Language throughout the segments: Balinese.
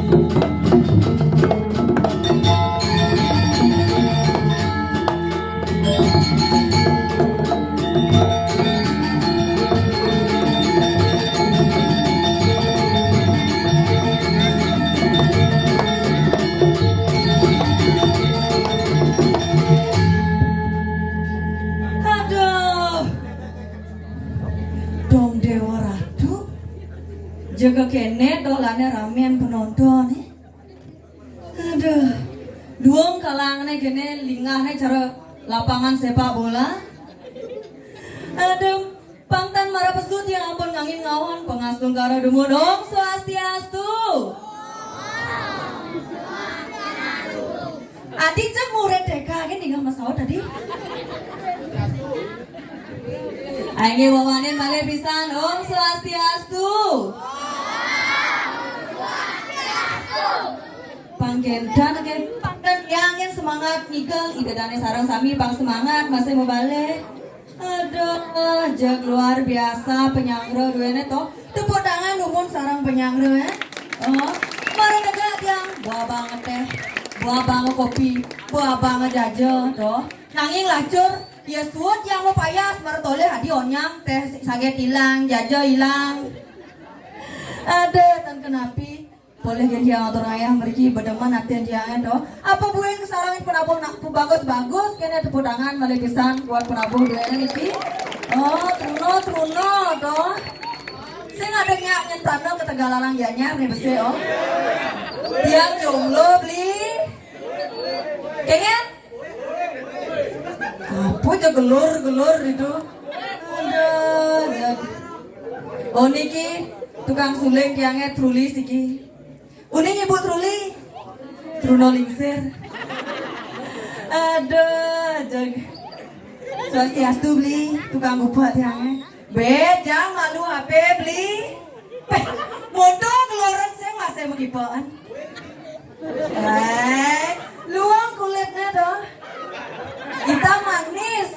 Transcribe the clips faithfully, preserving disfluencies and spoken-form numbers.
Aduh. Dong Dewa Ratu. Jaga kéné dolané ramén penonton, eh. Aduh. Luung kalangné kéné lingahné cara lapangan sepak bola. Aduh. Pang tan marapesu tiang ampun ngangin ngawan pangastungkara dumun. Om Swastiastu. Adi cek murid T K gén dingeh masaut tadi. Ayo wawanin malih pisan. Om Swastiastu. Pang kénten, oké. Pang kénten tiang gén semangat ngikel, Ida dané sareng sami pang semangat masih mabalih. Aduh, jeg luar biasa panyanggra duéné to. Tepuk tangan dumun sareng panyanggra, eh. Oh, mara negak tiang, buah banget téh, buah banget kopi, buah banget jaja to. Nanging lacur, ya suud tiang mau payas, mara tolih adi onyang téh saget ilang, jaja ilang. Aduh, tan kenapi. Polih gén tiang atur ngayah mriki bedemen atin tiangé to. Apa buin kasarengin penabuh nak bagus-bagus kéné tepuk tangan malih pisan buat penabuh duéné niki. Oh, truna truna to. Sing ada nyak nyentana ketegal alang gianyar né besé oh. Tiang jomblo beli. Kénging? Apa aja gelur-gelur itu? Aduh, ya. Oh niki tukang suling tiangé Truli siki. Uning Ibu Truli. Truna Lingsir. Aduh, jeg. Swastiastu beli tukang gupek tiangé. Bé, jang malu apa beli? Bé, moto keluaran saya masih megipakan. Eh, luang kulitnya tuh. Hitam manis.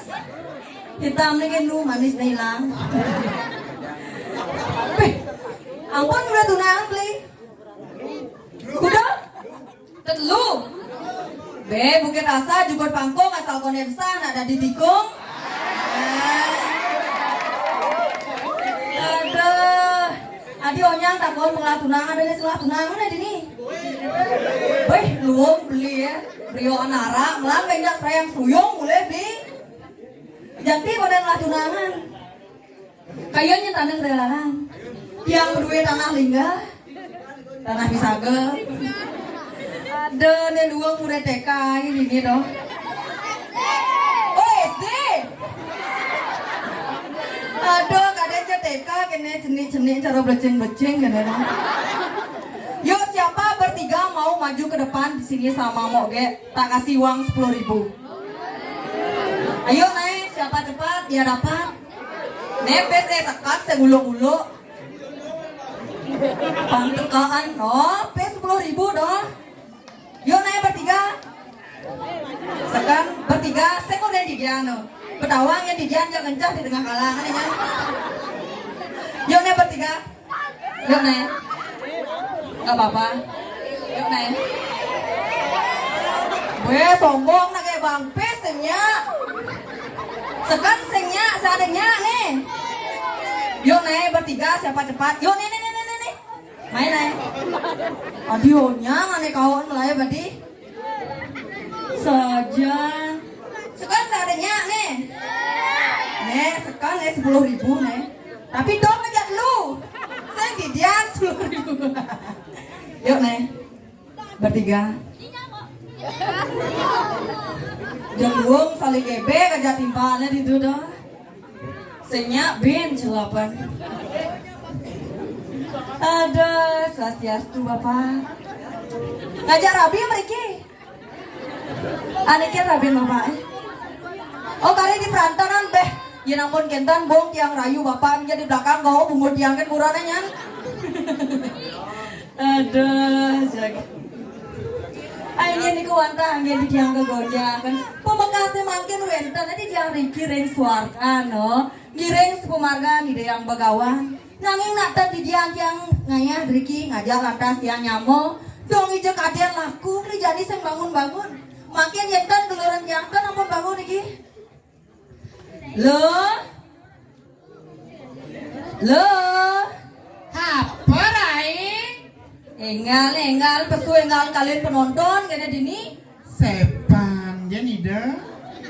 Hitam nih kan lu manis nih hilang. Bé, ampun udah tunangan beli. Kuda? Telu. Bé, Bukit Asa, Jugut Pangkung, asal koné besar, nak dadi tikung. Eh. Aduh. Adi onyang takon mengelah tunangan, ada selah tunangan ada nih. Wéh, luung beli ya. Rio anara, melang banyak sayang suyung, boleh beli. Jati koné ngelah tunangan. Kayaknya tanah relalang. Tiang berdua tanah lingga. Tanah pisaga. Ada né dua murid T K ini nih dong. Oh, S D. Aduh, kadang aja T K kéné cenik-cenik cara belecing-belecing kéné dong. Yuk, siapa bertiga mau maju ke depan di sini sama Mok Gé? Tak kasih uang sepuluh ribu. Ayo naik, siapa cepat dia dapat. Nepes eh sekat segulung-gulung. Pangtekaan, oh, pes sepuluh ribu doh. Yuk naik bertiga. Sekan bertiga, saya kok udah di dia no. Pedawang yang di dia aja kencah di tengah kalangan ya. Yuk naik bertiga. Yuk, Neng. Nggak apa-apa. Yuk, Neng. Weh, sombong nak kayak Bang Pis, sing nya. Sekan sing nya, seadanya nih. Yuk, Neng, bertiga, siapa cepat? Yuk, nih, nih, nih, nih, nih, nih. Main, Neng. Aduh, nyang, aneh kawan, lah ya, berarti. Sajan. Sekan seadanya nih. Nih, sekan nih sepuluh ribu nih. Tapi dong aja lu. Saya di dia sepuluh ribu. Yuk nih. Bertiga. Jenggung saling gebek aja timpalnya di duduk. Sing nya bin celapan. Aduh, swastiastu Bapak. Ngajak rabi mriki. Anikin rabi Bapak. Eh. Oh, kali di perantanan beh. Ya ampun kénten bong tiang rayu Bapak aja di belakang kau bungut tiang kan kurana nyan. Aduh, jag. Ayo niku wantah anggén di tiang kegonjang kan. Pamekasnya mangkin wénten di tiang riki ring swarga no. Ngiring sepumarga Ida Hyang Begawan. Nanging nak ten didian tiang ngayah driki ngajak lantas tiang nyama. Dong ija kadén laku, kli jani sing bangun-bangun. Makin yén tan geluran jantan ampun bangun iki. Lo? Lo? Apa, Rai? Énggal, énggal, pesu énggal kalian penonton, kéné dini. Sepan, jén Ida.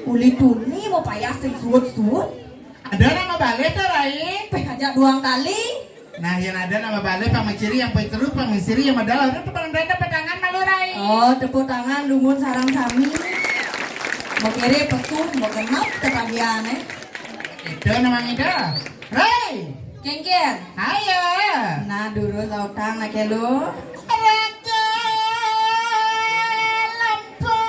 Uli tuni mau payah sing suut-suut. Ada nama balé to, Rai? Péh, ajak duang kali. Nah, yén ada nama balé pang maciri yang poi terus, pang maciri yang modal, ada tepuk tangan, tepuk tangan malu, Rai. Oh, tepuk tangan dumun sareng sami. Mau kiri pesu, mau genap tetagiané. Itu namanya itu. Rai. Kéngkén. Ayo. Nah, durus lautang nak lu. Raja Lampung.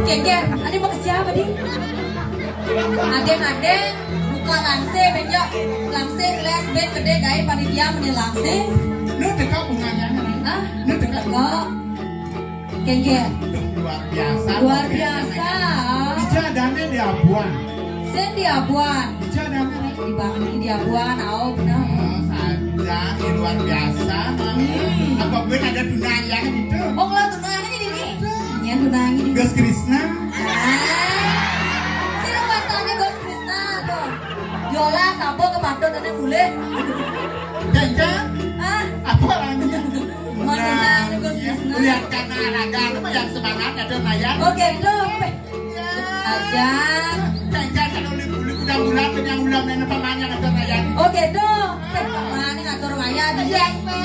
Kéngkén, adé mau ke siapa, Di? Adéng-adéng, buka langsé, benjok. Langsé, les, ben, gedé, gaé, panitia, mending langsé. Lu teka bunganya, Rai? Hah? Lu teka? Kok? Kéngkén. Duh, luar biasa. Luar biasa. Ija adané di Abuan. Sing di Abuan. Ija adané, Rai. Di Bangli di Abuan, au bener. Oh, saja, ini luar biasa. Hmm. Apa gue ada tunangan itu? Oh, kalau tunangan ini nih. Iya, tunangan ini. Gus Krisna. Ah. Sing wastané Gus Krisna to. Yolah, sapa kepatut ané mulih. Kéngkén? Ah. Apa orangnya? Mana Nah, Gus iya, Krisna? Lihat karena anak-anak yang semangat ada Nayan. Oh, gitu. Ajan. Kéngkén kalau ulik-ulik udah bulan, yang ulam nene pamannya ada Nayan. Oh, gitu. Mana ngatur maya di Iya, Pak.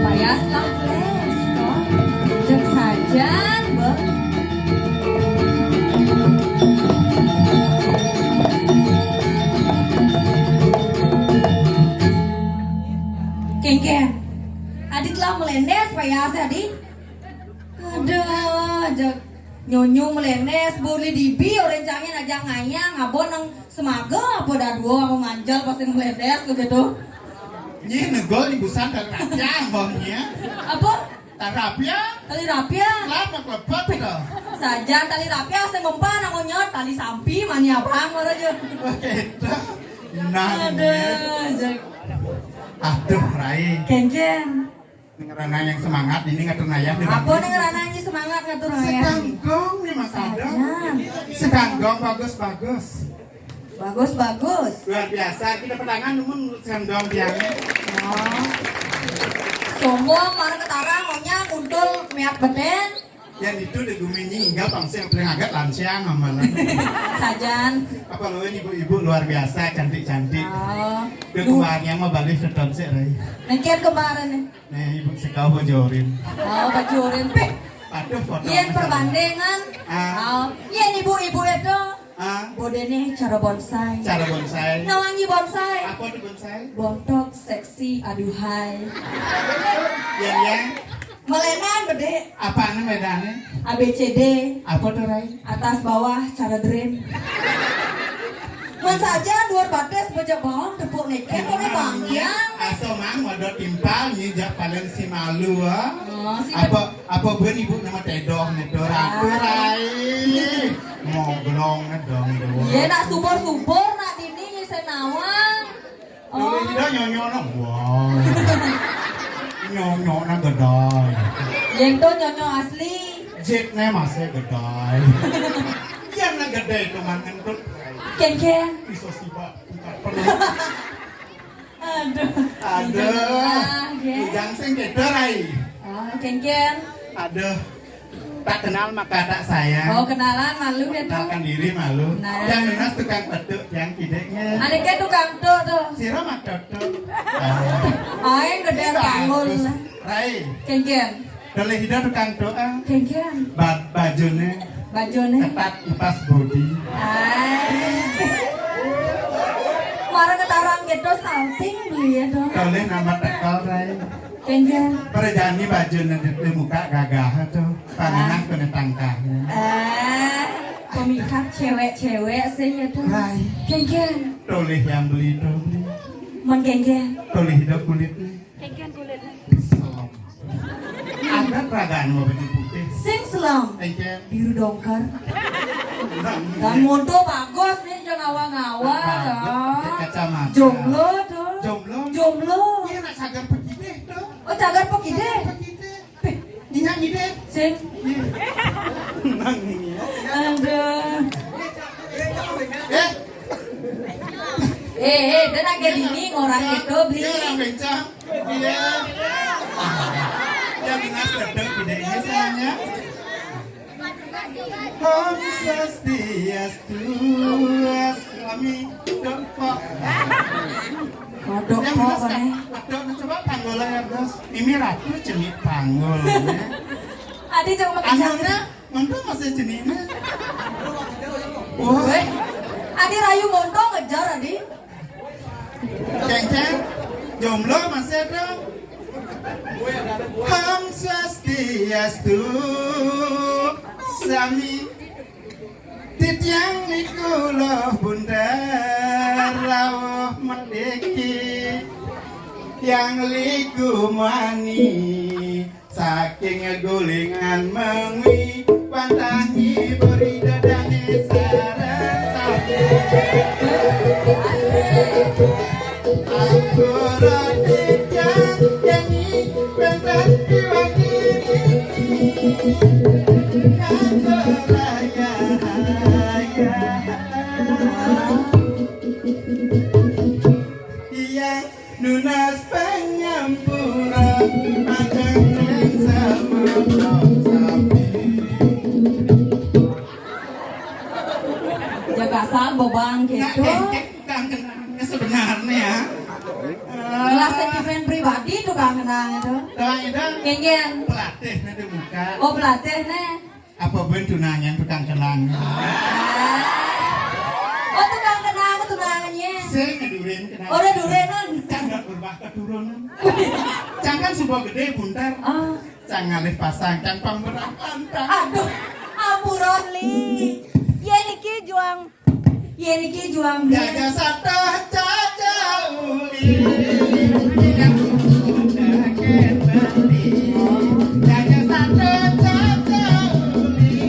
Payas lah, Les, toh. Jek sajan, Bang. Kéngkén. Adit lah meléndés, payas, Adit. Aduh, jek nyonyo meléndés, boleh dibi, orang cangin aja ngayang, abon nang semaga, apa dah dua, aku nganjal pas yang meléndés, begitu. Nyi negol di busan dan rakyat, bongnya. Apa? Tarapia? Tali rapia? Lama klepet, toh. Saja tali rapia, saya ngumpan, aku nyot, tali sampi, mani abang, baru aja. Oke, toh. Nah, Aduh, jek. Aduh, Rai. Kéngkén. Ngeranang yang semangat ini ngatur ngayah di Apa Bangli. Nih ngeranang ini semangat ngatur ngayah? Sekanggong nih, Mas Ado. Saja. Sekanggong bagus-bagus. Bagus, bagus. Luar biasa. Kita petangan namun sendong tiangnya. Oh. Sombong, marang ketarang, maunya nguntul miat beten. Yang itu di guminya enggak pangsi yang paling agak lansiang amalan. Sajan. Apa lo ini ibu-ibu luar biasa, cantik-cantik. Oh. Dia keluarnya mau balik seton sih, Rai. Nengkian kemarin nih. Nih, ibu sekau bojorin. Oh, bojorin. Peh. Aduh, foto. Iya, perbandingan. Ah. Oh, iya, ibu-ibu itu. Ah. Bodene cara bonsai. Cara bonsai. Nawangi bonsai. Apa tuh bonsai? Bontok, seksi, aduhai. Yang, yang? Melenan, bede. Apaan bedanya? A B C D. Apa tuh, Rai? Atas bawah, cara drain. Mun saja luar batas bejebon tepuk neke, boleh bangkiang. Aso mang modot timpal, nyi jak paling si malu, ah. Oh, si apa, apa ben ibu nama tedoh nih, tuh, Ratu, ah. Rai. Moglong nih dong, dua. Iya, nak subur-subur, nak dini, nyi senawang. Dulu oh. Tidak nyonyo nak, wow. Nyonyo nak gedai. Yang tuh nyonyo asli. Jit nih masih gedai. Yang nak gedai itu man kentut. Kengkeng. Bisa sibak. Aduh. Aduh. Ah, ya. Ujang sing kedo, Rai. Oh, kengkeng. Aduh. Tak kenal maka tak sayang. Oh, kenalan malu ya tuh. Kenalkan diri malu. Nah. Yang nunas tukang petuk yang kideknya. Anaknya tukang tuk tuh. Sira mah tetuk. Aing gede panggul. Rai. Kengkeng. Doleh ida tukang doa. Kengkeng. Ba-, bajune. Bajune. Ketat lepas body. Ai. Mara ketarang gitu salting beli ya dong. Doleh nama tekal, Rai. Kengkeng. Perjani bajune di, di muka gagah tuh. Pangenah kena tangkahnya. Eh, pemikat cewek-cewek sih ya tuh. Rai. Kengkeng. Doleh yang beli itu beli. Mengkengkeng. Doleh ida kulitnya. Kengkeng kulitnya. Selem. Ada peragaan mau baju putih. Sing selem. Engkel. Biru dongker. Enggak, dan iya. Mondo bagus nih, jangan ngawa-ngawa. Bagus. Kacamata. Jomblo tuh. Jomblo. Jomblo. Iya, nak cagar pergi deh tuh. Oh, cagar pergi deh. Pergi deh. Peh, nyinyang ide. Sing. Iya. Nang ini ya. Aduh. Eh. Eh, eh, dan agak dini ngorang itu beli. Iya, bencang. Iya. Yang benar betul gedenya sayangnya. Om Swastiastu, Swami Dongkok. Waduh, yang benar kok, kan? Waduh, coba panggulnya ya, Bos. Ini ratu jenik panggulnya. Adi coba pakai. Anuna, mantap masih jeniknya. Wah. Weh, Adi rayu montong ngejar, Adi. Ceng, ceng, jomblo masih ada. Om Swastiastu, sami titiang niku loh bundar rawuh mendiki yang liku mani. Saking gulingan mengwi, pantang ngiburi dadane sareng sami. Ampura titiang yani penten kiwang kiri. Ampura ya, ya. Iya. Nunas pangampura, ajeng ring sama sami. Jaga sabo bang gitu. Nah, kengkeng tukang kenangnya sebenarnya. Jelas sentimen pribadi tukang kenang itu. Doang itu. Kengkeng. Pelatih nanti muka. Oh, pelatih nih. Apa ben tunangan tukang kenang? Oh, tukang kenang, tunangannya. Sing ngedurin kenang. Oh, udah durenan. Kan nggak berubah keturunan. Cang kan sudah gede buntar. Ah. Cang ngalih pasang, cang pamberatan, cang. Aduh, ampura, Li. Ya niki juang. Yen iki juang biyen. Jaja satuh, jaja uli. Jaja satuh, jaja uli.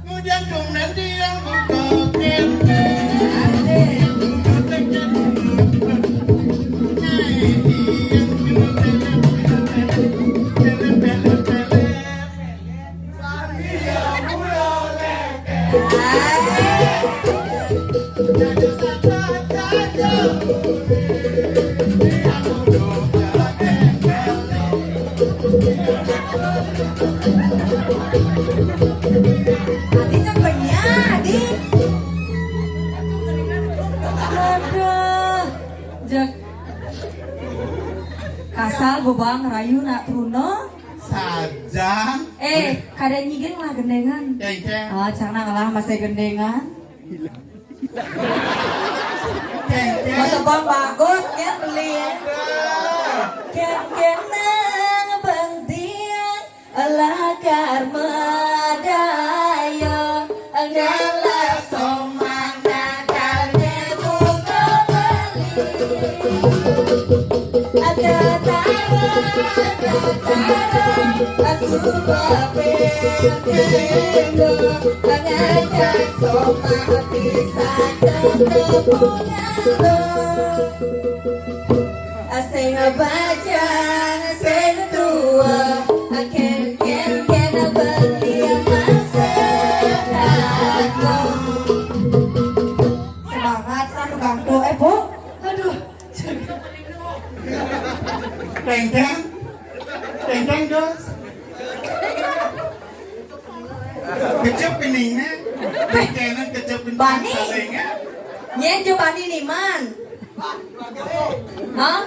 Kemudian dong nanti yang buka kente. Adi kan banyak, Adi. Aduh, jak kasal bebang rayu nak Truna. Sajan. Eh, kada nyigeng lah gendengan. Kengkeng. Ah, cang nang lah masih gendengan. Kengkeng. Masa bang bagus kan beli ya. Kengkeng nang bang dia. Alah karma daya, ngalah somang nakalnya buka beli. Ada tara, ada tara, aku bapel kendo, ngajak somang bisa ketemu. Sing bajang, sing tua, aken, ken, ken, beli masa. Semangat, satu kangkung, eh, Bu. Aduh. Tengkeng. Tengkeng, Dos. Kecep keningnya. Tengkengan kecep kening. Bani. Salengnya. Nyen jo bani niman. Hah?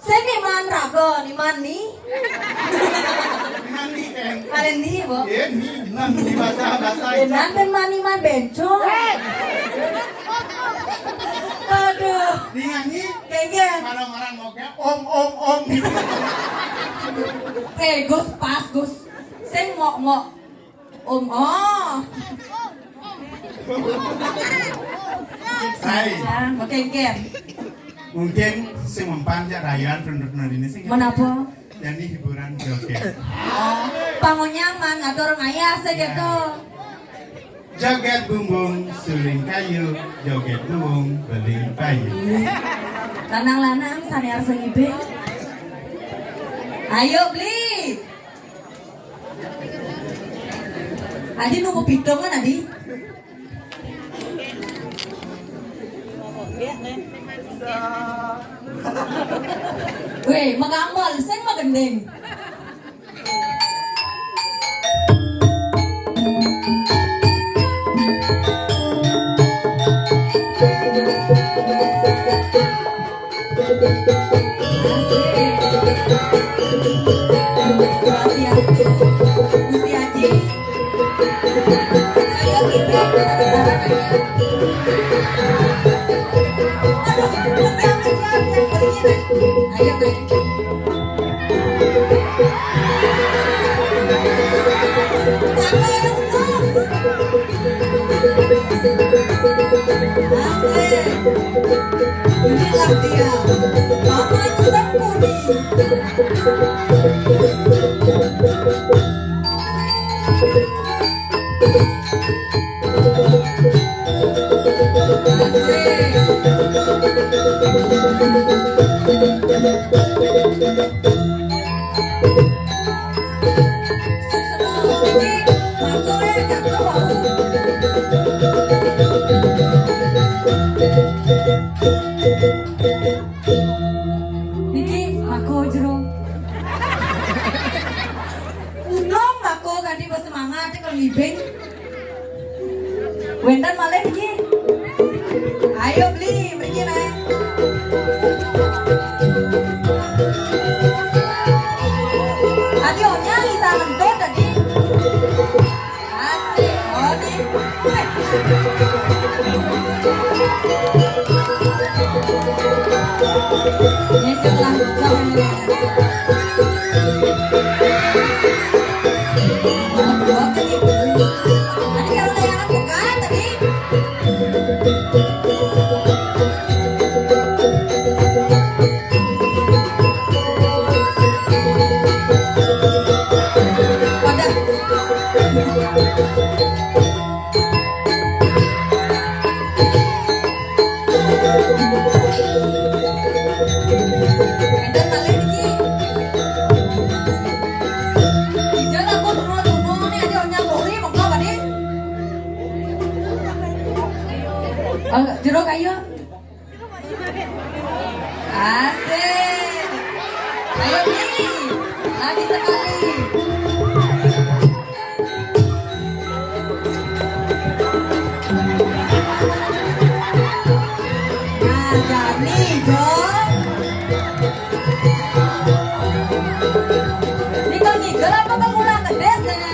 Saya niman raga, niman ni. Niman ni kan. Kalian ni, Bu? Iya, ni, niman ni bahasa, bahasa. Niman ben mani man bencong. Aduh. Niman ni. Kengkeng. Orang-orang mau kayak om, om, om gitu. Eh, Gus, pas, Gus. Sing ngok-ngok. Om, oh. Hai. Ah, oke, oke. Mungkin sing mempan jak rayuan penduduk ini sing. Menapa? Jadi hiburan joget. Oh, pangonyang mang atur ngayah saja. Ya. Tuh. Joget bumbung suling kayu, joget bumbung beling payu. Lanang-lanang saniar sengibing. Ayo beli. Adi nunggu pitung kan, Adi? Weh, magambal, sing magending. Ayo, Nek. Inilah dia, Paman Sangkuni. Niki mako jero. Untung mako kadi bersemangat kalau ngibing. Wénten malih niki. Ayo beli, mriki neh. Adi onyang isa ngentut tadi. Asik, oh, nih. Nyentuh lah, jangan. Tadi kalau layangan buka tadi. Wadah. Edan malih niki. Ijol aku tunggu-tunggu nih, ada onyang buri, monggo, Pak, nih. Jeruk, ayo. Asik. Ayo, Bi. Lagi sekali. Nah, jani, Jo. Ini kau ngigel apa kau ngulang ngedes, Neng?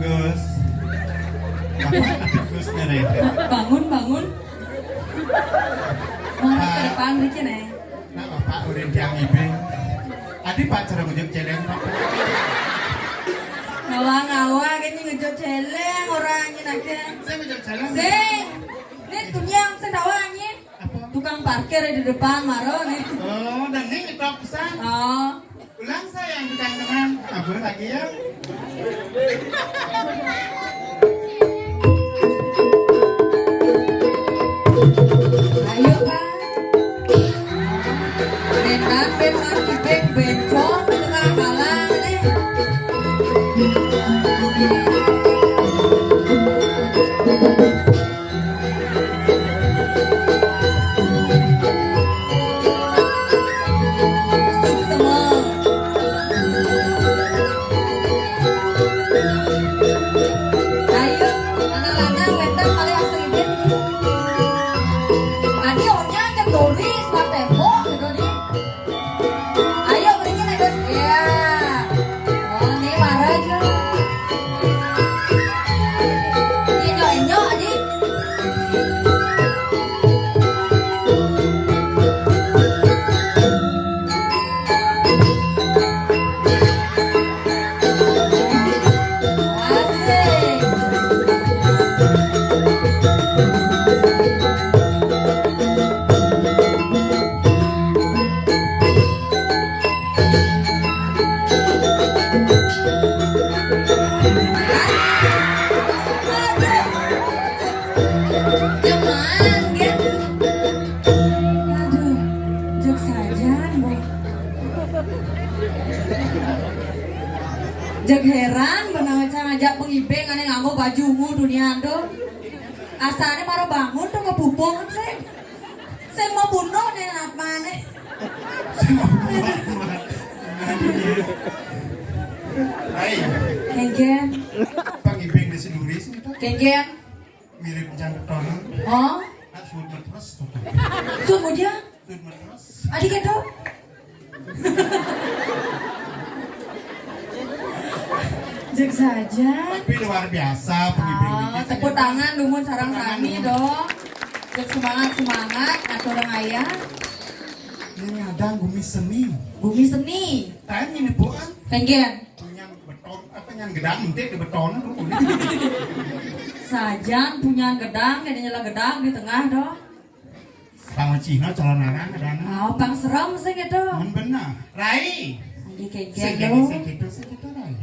Gus. Bapak, Gus Nere. Bangun, bangun. Marah ke depan dikit, eh. Nah, Bapak udah diang ibing. Adi Pak cara ngejek celeng, Pak. Ngawa-ngawa, kayaknya ngejek celeng orangnya, nak. Saya ngejek celeng. Sing. Nih, tunyang, sing tawa, nih. Apa? Tukang parkir di depan, maro, nih. Oh, dan ini ngetok pesan. Oh. Ulang sayang, kita kenal. Apa lagi ya? Ayo, Kak. Benar, benar, ibing bencong, tengah malam, nih. Ayo, anak lanang wénten malih asring. Adi onyang cek doli, sebab tembok gitu nih. Ayo, mriki, Gus. Iya. Oh, ini marah aja. Enyok-enyok, Adi. Asik. Aduh, jeg sajan, Mbok. Jeg héran, bener, ngajak pengibing ané nganggo baju ungu dunian to. Asané mara bangun to, kepupung sih. Sing mau bunuh nih, atmané. Sing mau bunuh. Hai. Kéngkén. Pengibing di Siluris gitu. Kéngkén. Mirip jangketonan. Oh. Nah, suud metres to. Suud muja? Suud metres. Adi kéto. Jeg saja. Tapi luar biasa pengibing. Ah, ini. Tepuk tangan dumun sareng sami dong. Jeg semangat-semangat, atur ayah. Ini ada Bumi Seni. Bumi Seni. Tanya nih, Bu, kan? Kéngkén. Nyan beton, apa nyan gedang, ente di beton tuh. Sajan punyan gedang, ini nyela gedang di tengah dong. Pang Cina calon arang ada. Oh, pang serem sih gitu. Mun bener. Rai. Lagi kéngkén sing lo. Sing gitu, sing gitu, Rai.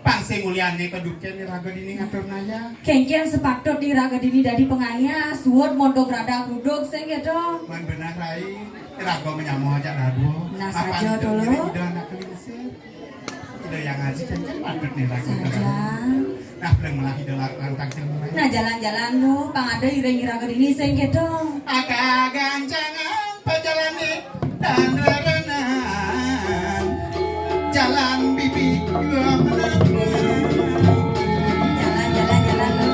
Pang sing mulyane keduken di raga dini ngatur naya. Kéngkén sepatut di raga dini dadi pengayah, suud mondok rada ruduk sing gitu. Mun bener, Rai. Raga menyamo aja raga. Nah, apa saja itu dulu. Udah anak kelingsir. Ida yang ngaji kan, kan patut nih lagu. Saja. Nah, belum malah ida la-, lantang sing mulai. Nah, jalan-jalan lu, pang ada iring iraga dini sing gitu. Aka gancangan pajalane dan rerenan. Jalan bibi dua menang. Jalan, jalan, jalan lu.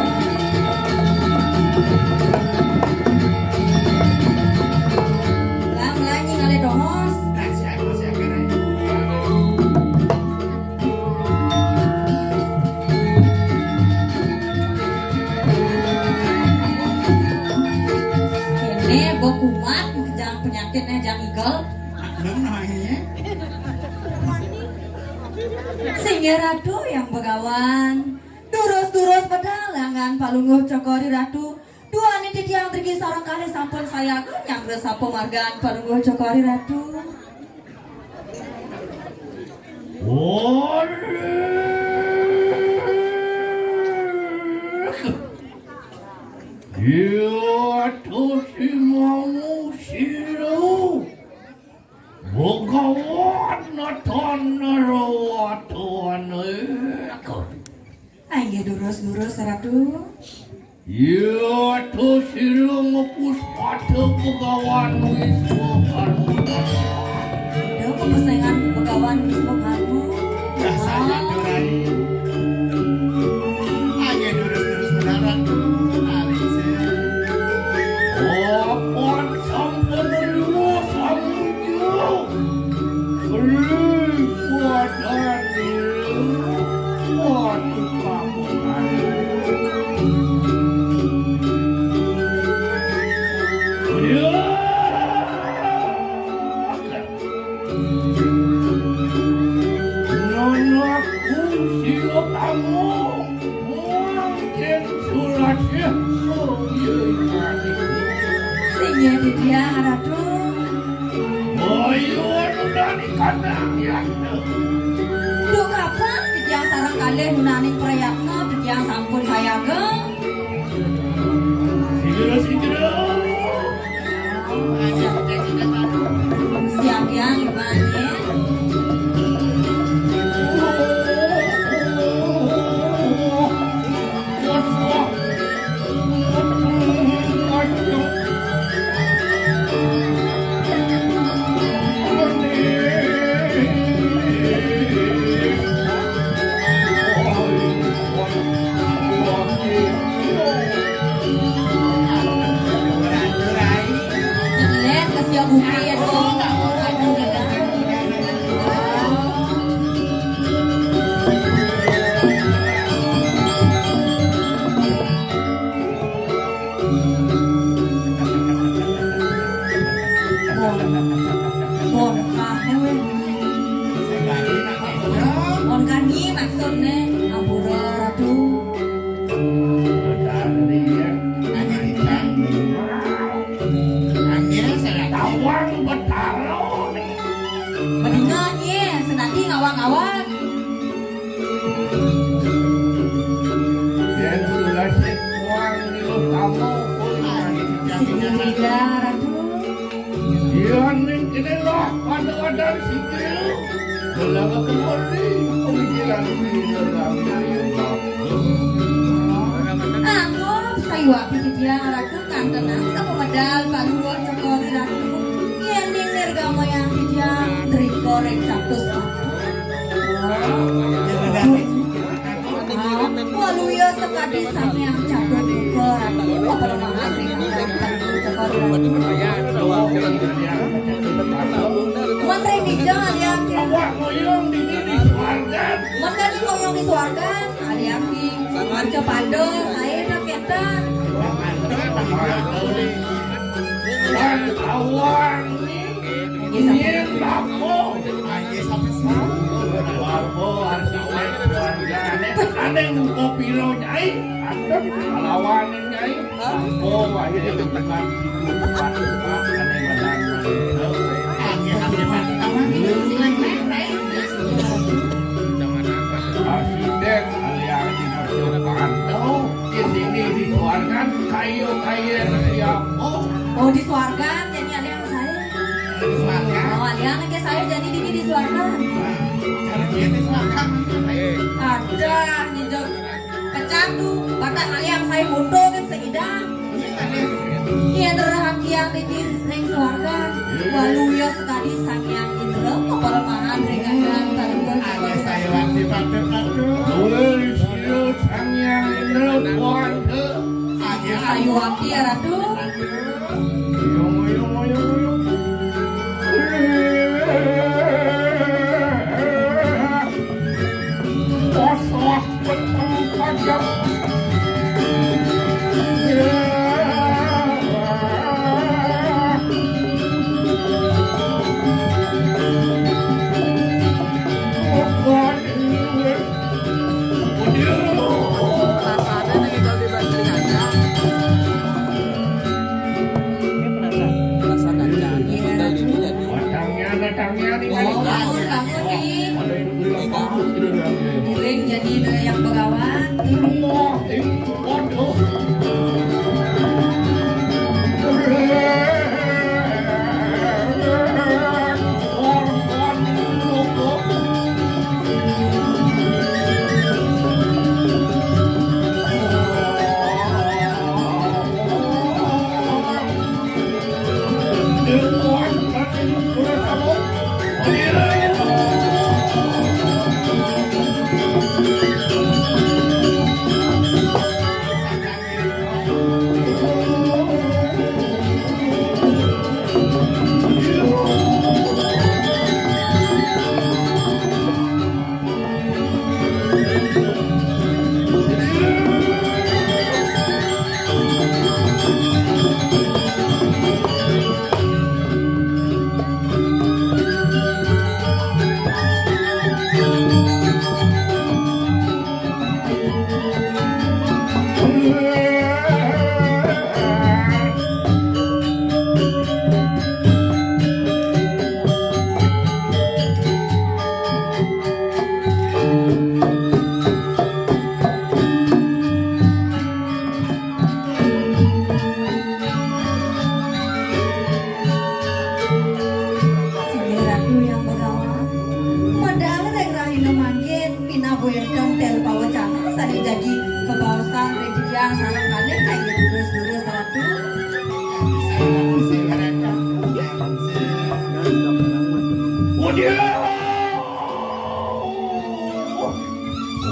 Lang, lang, nying ale dongos. Nah, siapa, siapa, Rai? Kéné, Mbok, kumat, jang penyakitnya, jang igel. Belum namanya. Singgih Ratu yang begawan, durus-durus pedalangan Palungguh Cokor I Ratu, duaning titiang driki sareng kalih sampun sayaga nyanggra sapamargan Palungguh Cokor I Ratu. Iya, to si mau silu. Begawan natan nero. Terus Ratu. Ya, to sira ngepus pada Begawan Wiswa Karma. Ya, kepusengan Begawan Wiswa Karma. Dah saya tuh, Rai. Aja terus-terus mendarat tuh, Rai. Apan sampun riwa samuju. Beli kuatan diri. Waduh, kaputan. Ya. Nonakku sila tamu, mungkin surat ya. Oh, iya, iya. Sing ya, Didiang, Ratu. Oh, iya, udah dikandang ya. Duh, kapan Didiang sareng kalih nunaning prayatna, Didiang sampun sayaga. Sigra, sigra. Siap, ya, lumayan. Jelek, kasihan Upi ya, Dong. Bon, bon, ah, eh, weh. Bon kanyi maksudnya, ampura, Ratu. Tawang Betara nih. Mendingan ye, senadi ngawang-ngawang. Yen sulasih wang niluh tamu pun. Sing Ratu. Yen ning kene lah pada wadan sikil. Dalam kemudi pemikiran sini dalam. Anggap sayuwakti Didiang Ratu kantenan sapamedal paluwih cekor Ratu. Yen ning nirgamayang Didiang drika ring catus. Waluya sakadi Sang Hyang Catur Muka Ratu, apa lemah ati kangkang Ratu Cokor Ratu. Menteri Bijang alian ke. Menteri Bijang di Suargan alian ke. Marca pada, saya tak kata. Awang. Nggih, sampun. Ane muka piro, Nyai? Aduh, lawanin, Nyai. Oh, ayo, tekan situ, tempat, tempat, ane badan, ane. Arsitèk, alias di percobaan. Oh, di sini di Suargan, kayu-kayu siap. Oh, di Suargan, jadi ada yang saya. Di Suargan. Oh, ada yang lagi saya jadi di, di Suargan. Nah, cara dia di Suargan. Ada, nyejok pecah tuh, batang aliang saya mundur kan seidang. Iya, ada. Iya, terhak yang di, di ring Suargan. Waluya Tadi Sang Hyang Indra mapalemahan ring adan kalungguh. Ayo, saya wati patut, patut. Woi, sira Sang Hyang Indra kuwasa. Ayo, sayuwakti ya, Ratu. Ayo, ayo, ayo, ayo. Kuwasa. Ini penasaran. Penasaran, kan? Tinggal ini jadi. Batangnya, batangnya, tinggal. Oh, bangun, bangun, nih. Miring jadi yang begawan. Singgih Ratu Hyang Begawan, medal ring rahina mangkin, minab wénten tél pawecana sané jagi kabaosan ring titiang sareng kalih, inggih durus-durus Ratu. Udiah!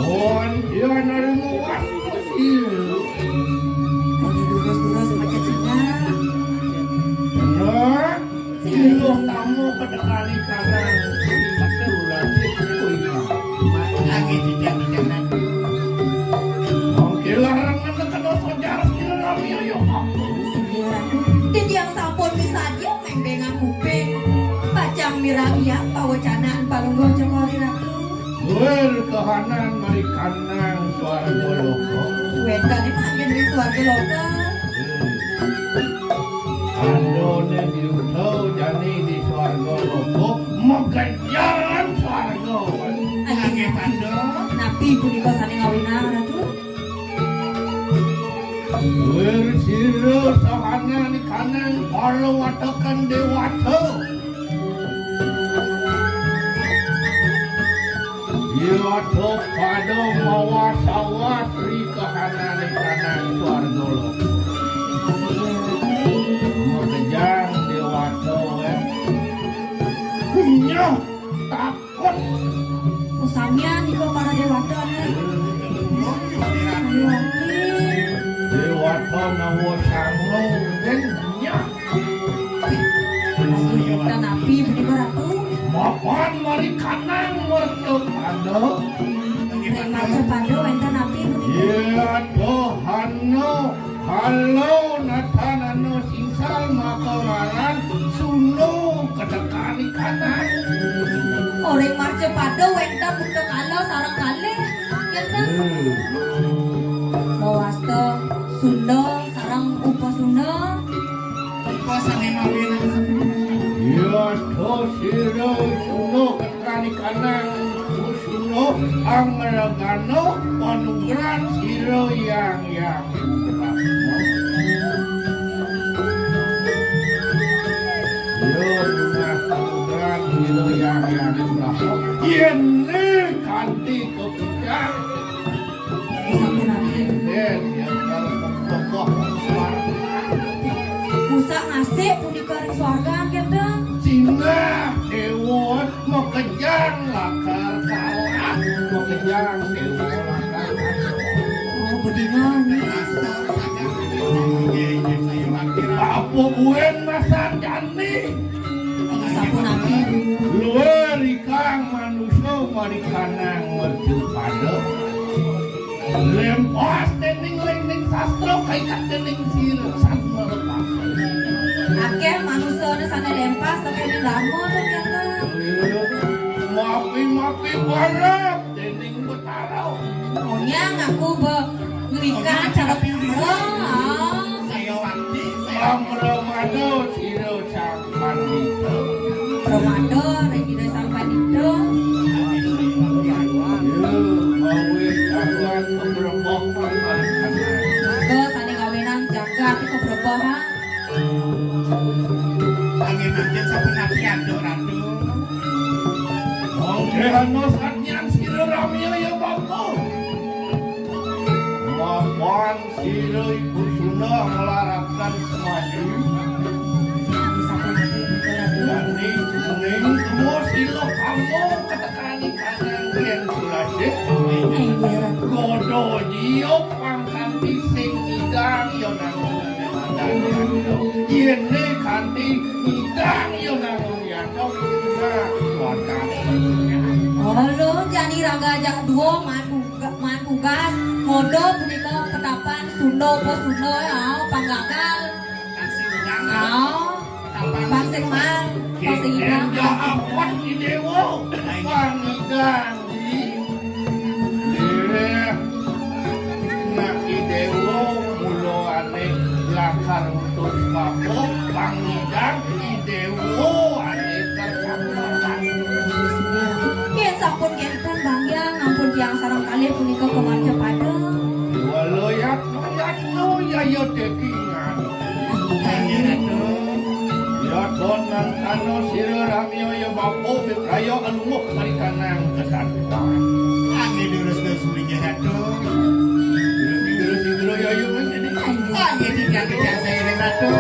Wan, ya nari muas musil. Inggih durus-durus, pacet singgah. Bener. Singgih. Iluh tamu kedekani kanang. Betul, lagi kuwi. Lagi tidak-tidak nanti. Mangkilah rengen kena sojar, sekira rami, ya, ya. Singgih Ratu. Titiang sampun misadia. Méng-méngang kuping, pacang mirengang pawecanan Palungguh Cokor I Ratu. Duur kahanan marikanang swarga loka. Wénten mangkin ring swarga loka. Hmm. Andané diuta jani di swarga loka, makejaran swarga. Inggih, Ratu. Napi punika sané ngawinang, Ratu? Duur sira sahanan kanang para watekan déwata. Déwata pada mawas-awas ri kahanan kanang swarga loka. Makejang déwata, éh. Nyah, tak Oh, samian nika para déwata, né. Ayo, ampun. Déwata nawa sanga, wénten nyah. Ayo, wénten napi punika, Ratu? Mapan marikanang mercapada. Ring mercapada wénten napi punika? Iya, Tuhana. Kala natanana singsal maka ngaran Sunda ketekan ikanan. Ring mercapada wénten Buta Kala sareng kalih, kénten. Hmm. Mawasta Sunda sareng Upasunda. Upasané mawinan. Yata sira Sunda ketekan ikanan. Sunda angregana panugrahan sira Hyang Hyang Brahma. Ya, tunah panugrahan sira Hyang Hyang Brahma. Yén kanti kapican. Sampun, Raden. Yén, yén kalau kokoh suara. Usah ngasih punika ring swarga, kénten. Sinah, Déwa. Makejang lakar kalah, makejang déwa lakar kalah. Oh, begitu, nih. Apa buin masa jani? Sampun, Raden. Luar ikang manusia marikanang mercapada. Lempas dening lening sastra, kaiket dening sira satma lepas. Akéh manusane sane lempas tekene dharma to, Jata. Mapi-mapi barep dening Betara. Onyang aku be ngrikan cara pira, ah. Saya wakti, saya pramada sira sang Pandita. Pramada ring Ida Sang Pandita. Ya, awit jagat kebrebah. Mangga sane ngawenang jagat kebrebahan. Angin-angin sapunapi anduk ratu. Mangke ana satnyan sira ramya ya bapa. Mapan sira ibu Sunda nglarakan semadi. Jani kuning temu sing Yo pang kanti sing ngidang yo nang. Yene kanti ngidang yo nang. Ya, Halo, jani raga jak duo mandu Ga-, maan tugas, ngodo punika ketapan Sunda apa Sunda, ya, panggagal. Ah, pang sing maan, pang sing ngidang. Apat Idewo, pang ngidang. Nggih. Nah, Idewo mula ane lakar utus papo, pang ngidang. Dewa ane terpaksa. Yen sampun kenten, Bang Hyang, ampun tiang sareng kalih punika kamarca padeng. Wala yatno yatno yaya dekingan. Ayo, Ratu. Ya donan tano sira ramya ya bapa mipraya alunguh marikanang kesan. Angin durus-durus mlinggih Ratu. Durus-durus ya ya menjadi. Angin titiang-titiang seiring Ratu.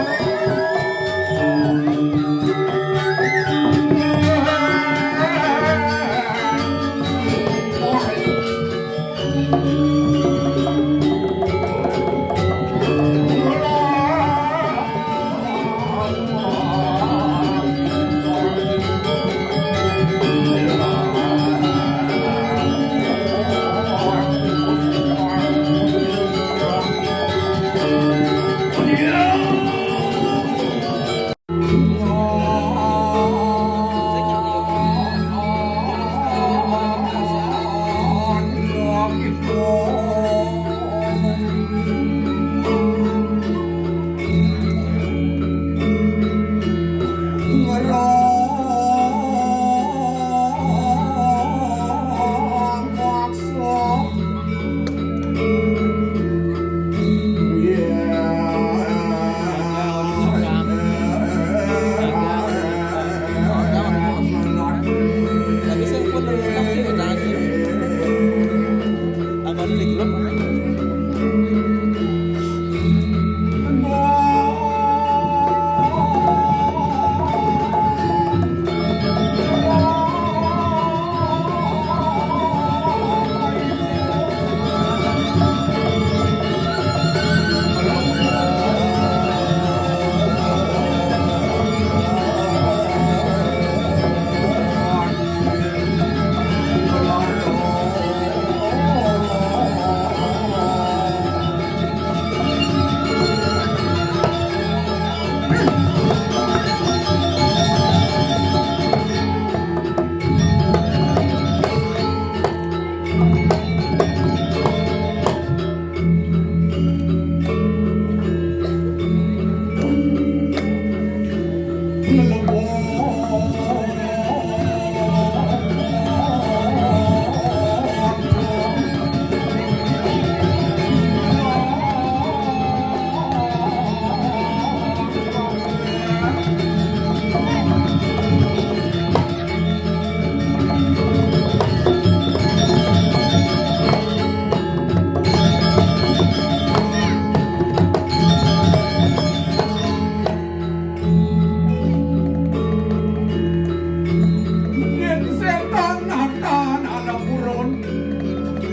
Yen setan natan ana purun,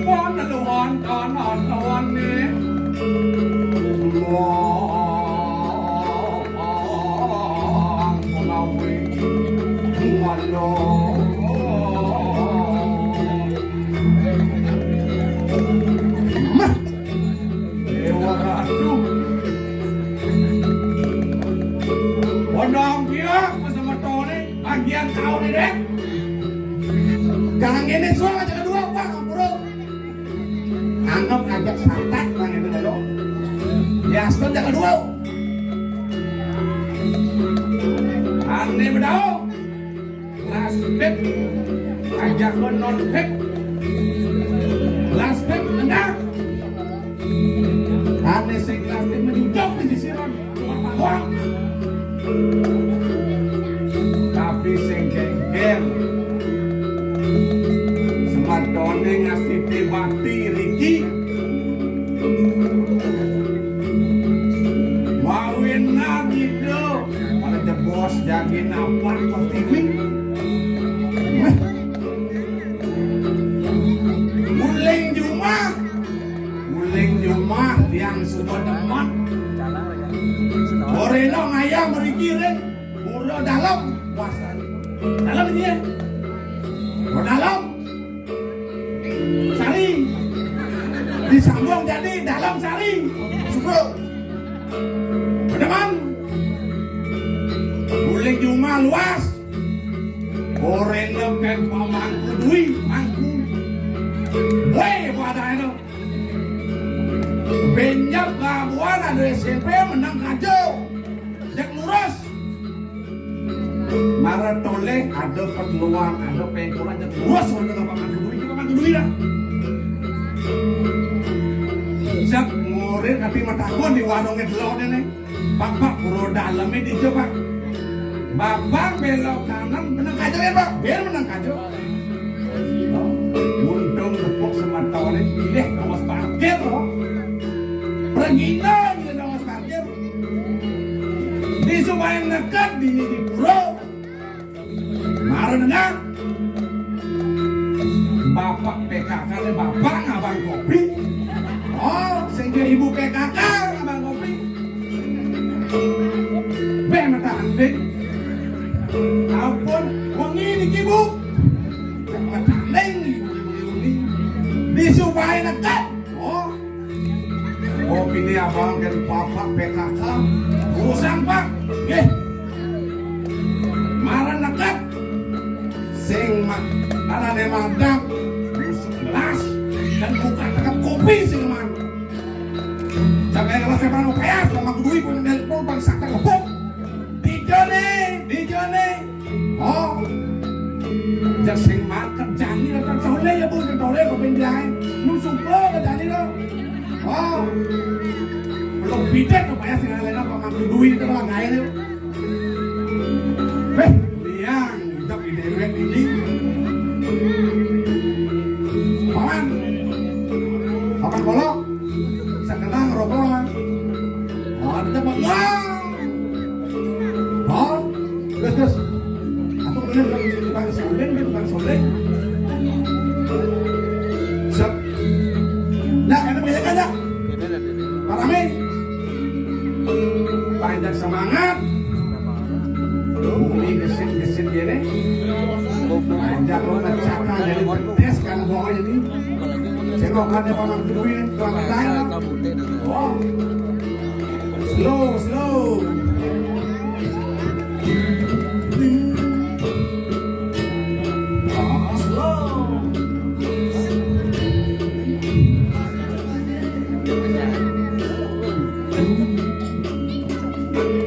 paneluhan tanah tawane. Wong menawi malu. Mah. Dewa Ratu. Wonang dia pesemetone, bagian tahu ni, Dek. Jangan ngene, soal aja kedua, Pak, ampura. Anggap aja santai, Bang, ini dulu. Ya, sudah aja kedua. Ane bedau. Last pip, ajak non pip. Last pip, enggak. Ane sing last pip menyucuk di sisi ron. Wah. Tapi sing geger. Sematone ngasih bakti riki. Mawinan itu pada jebos jagi napak pertiwi. Guling jumah, guling Demen. Orena ngayah mriki ring Pura Dalem. Wah, sari. Dalem iki ya. Pura Dalem. Sari. Disambung jadi Dalem Sari. Subruk. Demen. Guling jumah luas. Orena kén pamangku Dwi, mangku. Wéh, pada itu. Benjep kabuan ada S M P menang kajo. Jak lurus. Mara toleh ada pertemuan, ada pengkolan, jak lurus, orang kata pamangku Dwi, itu pamangku Dwi dah. Jak murid tapi matakon di warungnya delok ini. Pak, Pak, Pura Dalem iki dija, Pak. Bapak belok kanan, meneng kaca ya, Pak. Biar meneng kaca. Untung tepuk sematoné pilih kawas parkir, loh. Pragina pilih kawas parkir. Di supaya neked di, di pura. Mara nengah. Bapak P K K né bapak ngabang kopi. Oh, sing dia ibu P K K ngabang kopi. Béh matahanding. Ampun, wengi niki, Bu. Matahanding ibu-ibu wengi. Disupahi neked. Oh. Kopiné abang kén Bapak P K K. Urusan, Pak. Nggih. Mara neked. Sing ma-, anané madang. Busuk gelas. Dan buka tekep kopi sing man. Jaga gelas, saya mau payas, sama kudu ibu nelpon, Bang, sakit kebuk. Dijoné, dijoné. Oh. Jak sing makan jani, kan sore ya, Bu, sore kok pindah. Lu suka ke jani lo. Oh. Belum pindah ke payah sing lain apa, ngambil duit itu lah, nggak ini. Wéh, liang, kita pindah duit ini. Paman. Paman Kolok. Sekedar rokok. Oh, ada apa? Wah. Oh, terus, terus. Aku bener, tukang suling, tukang suling. Siap. Nah, ada banyak aja. Parame. Panjang semangat. Ini gesit-gesit gini. Panjang lo ngecakar dari pedes kan, pokoknya ini. Serokannya Paman Kedui, Paman Daya. Oh. Slow, slow. Ah, slow.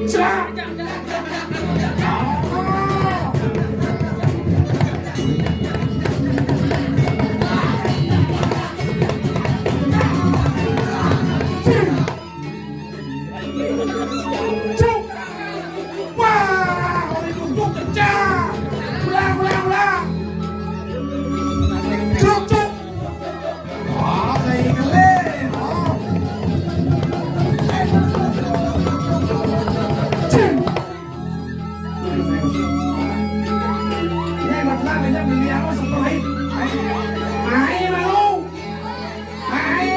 Cak. Cuk. Wah, ora duduk pecah. Ulang, ulang, ulang. Cuk, cuk. Wah, kayak gini. Oh. Cing. Ini masalah banyak beli apa seperti main malu. Ae.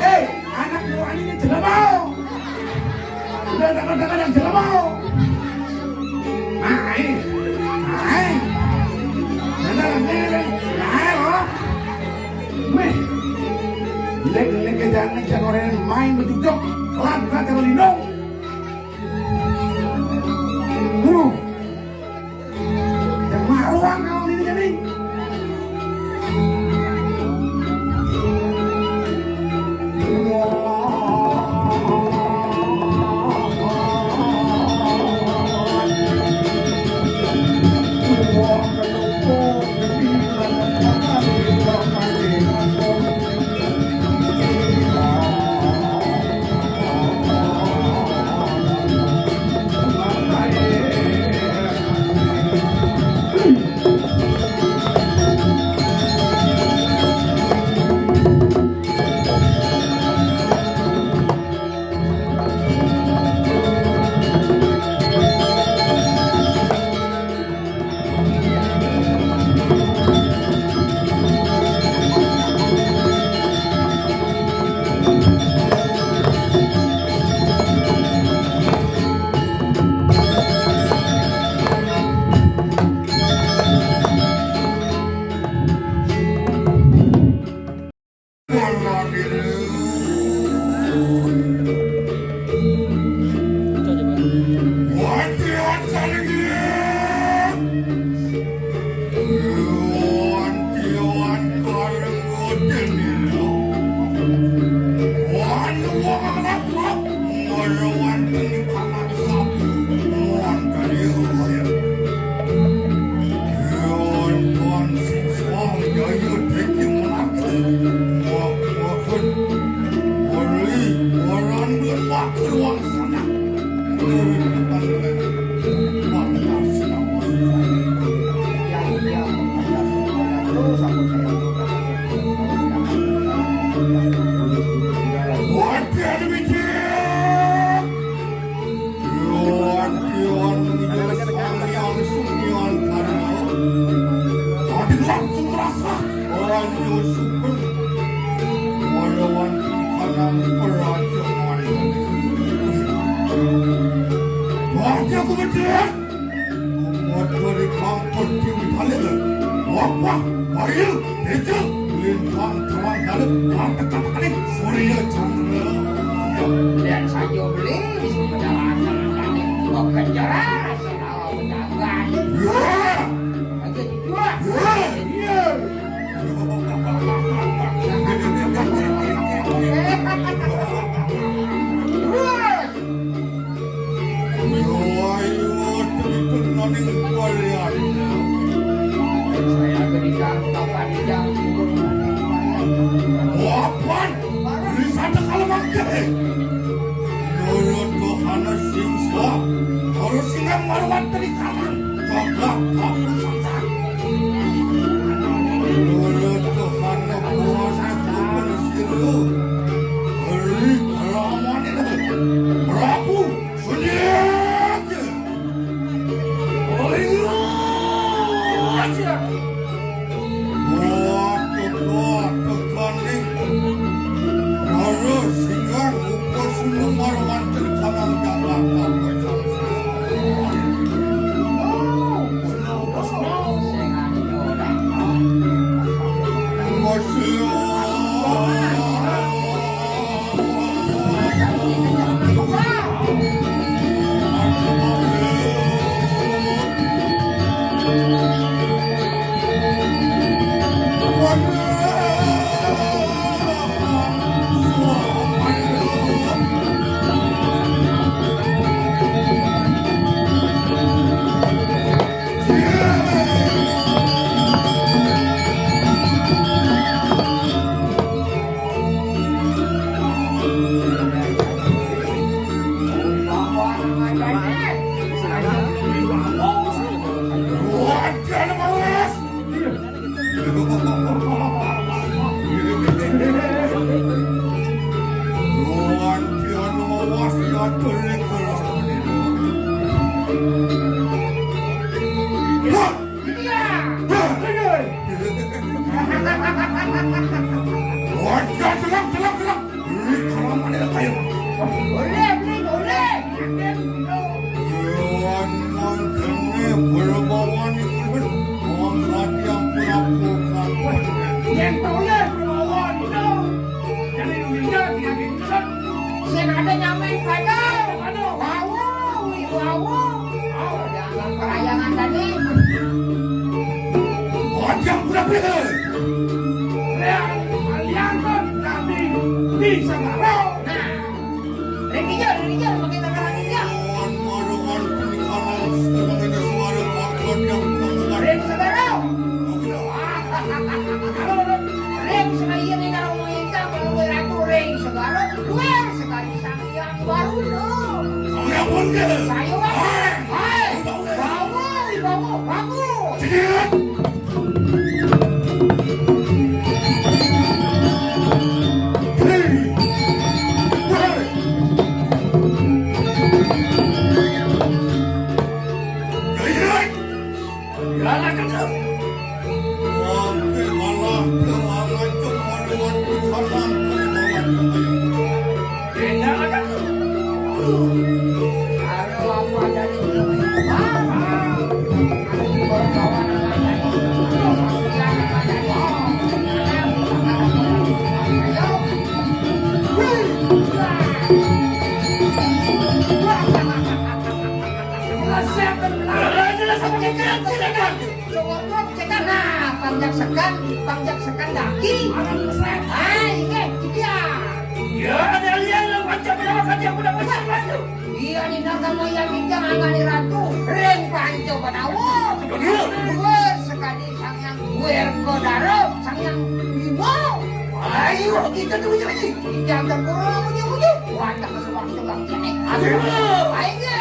Eh, anak buah ini jelema. Udah dengar-dengar yang jelema. Ae. Ae. Dengar ini, ae, oh. Meh. Lek, lek, jangan, jangan orang main bejudok. Kelar, kelar, jangan lindung. Duh. Yang maruan kalau ini jadi. Dari kampung Tiwi Talil, wapah, waril, bejo, lintang, terang, dalam, mantep, katakan, Surya Chandra. Lihat saja beli, bisa menjalankan tadi, mau kejar, asal tahu menjaga. Ya! Lagi dua. Ya! Iya. Wah, iya, cerita naning kualian. Saya cerita kapan jam. Wapan, di sana kalau makai. Lolo Tuhana Singsa, kalau singa maruan teri kalang, coklat, coklat, coklat. Lolo Tuhana Kuasa Kupon Siru, beri kelaman ini, Prabu Sediak. Oh iya, aja. Waduh, waduh, Gandhi. Rara Singgar, Upa Sunu, Marwanten, Jalan Jakarta, Kota Singgar. Masih. Iya. Hah? Hah? Wajar, selang, selang, selang. Ini kalau mana ada kayu. Boleh, boleh, boleh. Yakin, no. Lawan mangkene berbawan ini, wong sati ampun-ampun. Yang boleh berbawan, no. Jadi, lu ingat, yakin, no. Sing ada nyamain pada. Aduh. Wawu, wiwawu. Oh, dianggap perayangan tadi. Bocah budak beliau. Yang kalian kan kami bisa baru. Nah, Ring Rijal, Ring Rijal, pakai tangan Ring Rijal. Wan maruan penikalan sebagai suara fakon yang menentukan. Ring Segara. Ring Segara, iya, nih, kalau mau indah, kalau mau ratu, Ring Segara, luar sekali. Yang baru dong. Yang baru deh. Saya, Bang. Hai. Hai. Bawa, bawa, bawa. Sedikit. Hei. Hei. Hei. Galak kamu. Wah, galak, galak, cuma lewat di sana, galak, galak. Galak kamu. Kalau aku ada di sini, ah, aku berkawan sama tadi. Ayo. Wih. Wah. Jelas, siap, dan benar. Jelas, siap, silakan. Cowok-cowok cekan, nah, panjak sekan, panjak sekan daki. Orang mesra. Ah, iya, gitu ya. Ya, ada lian yang panjak, yang akan dia udah besar, Ratu. Iya, di naga maya bijang angani Ratu, ring panco banawo. Betul. Dua sekali sang yang wer kodaro, sang yang bimo. Ayo, kita tuh jadi. Kita tempur, munyi-munyi. Wadah ke suwak-suwak ini. Ayo, ayo.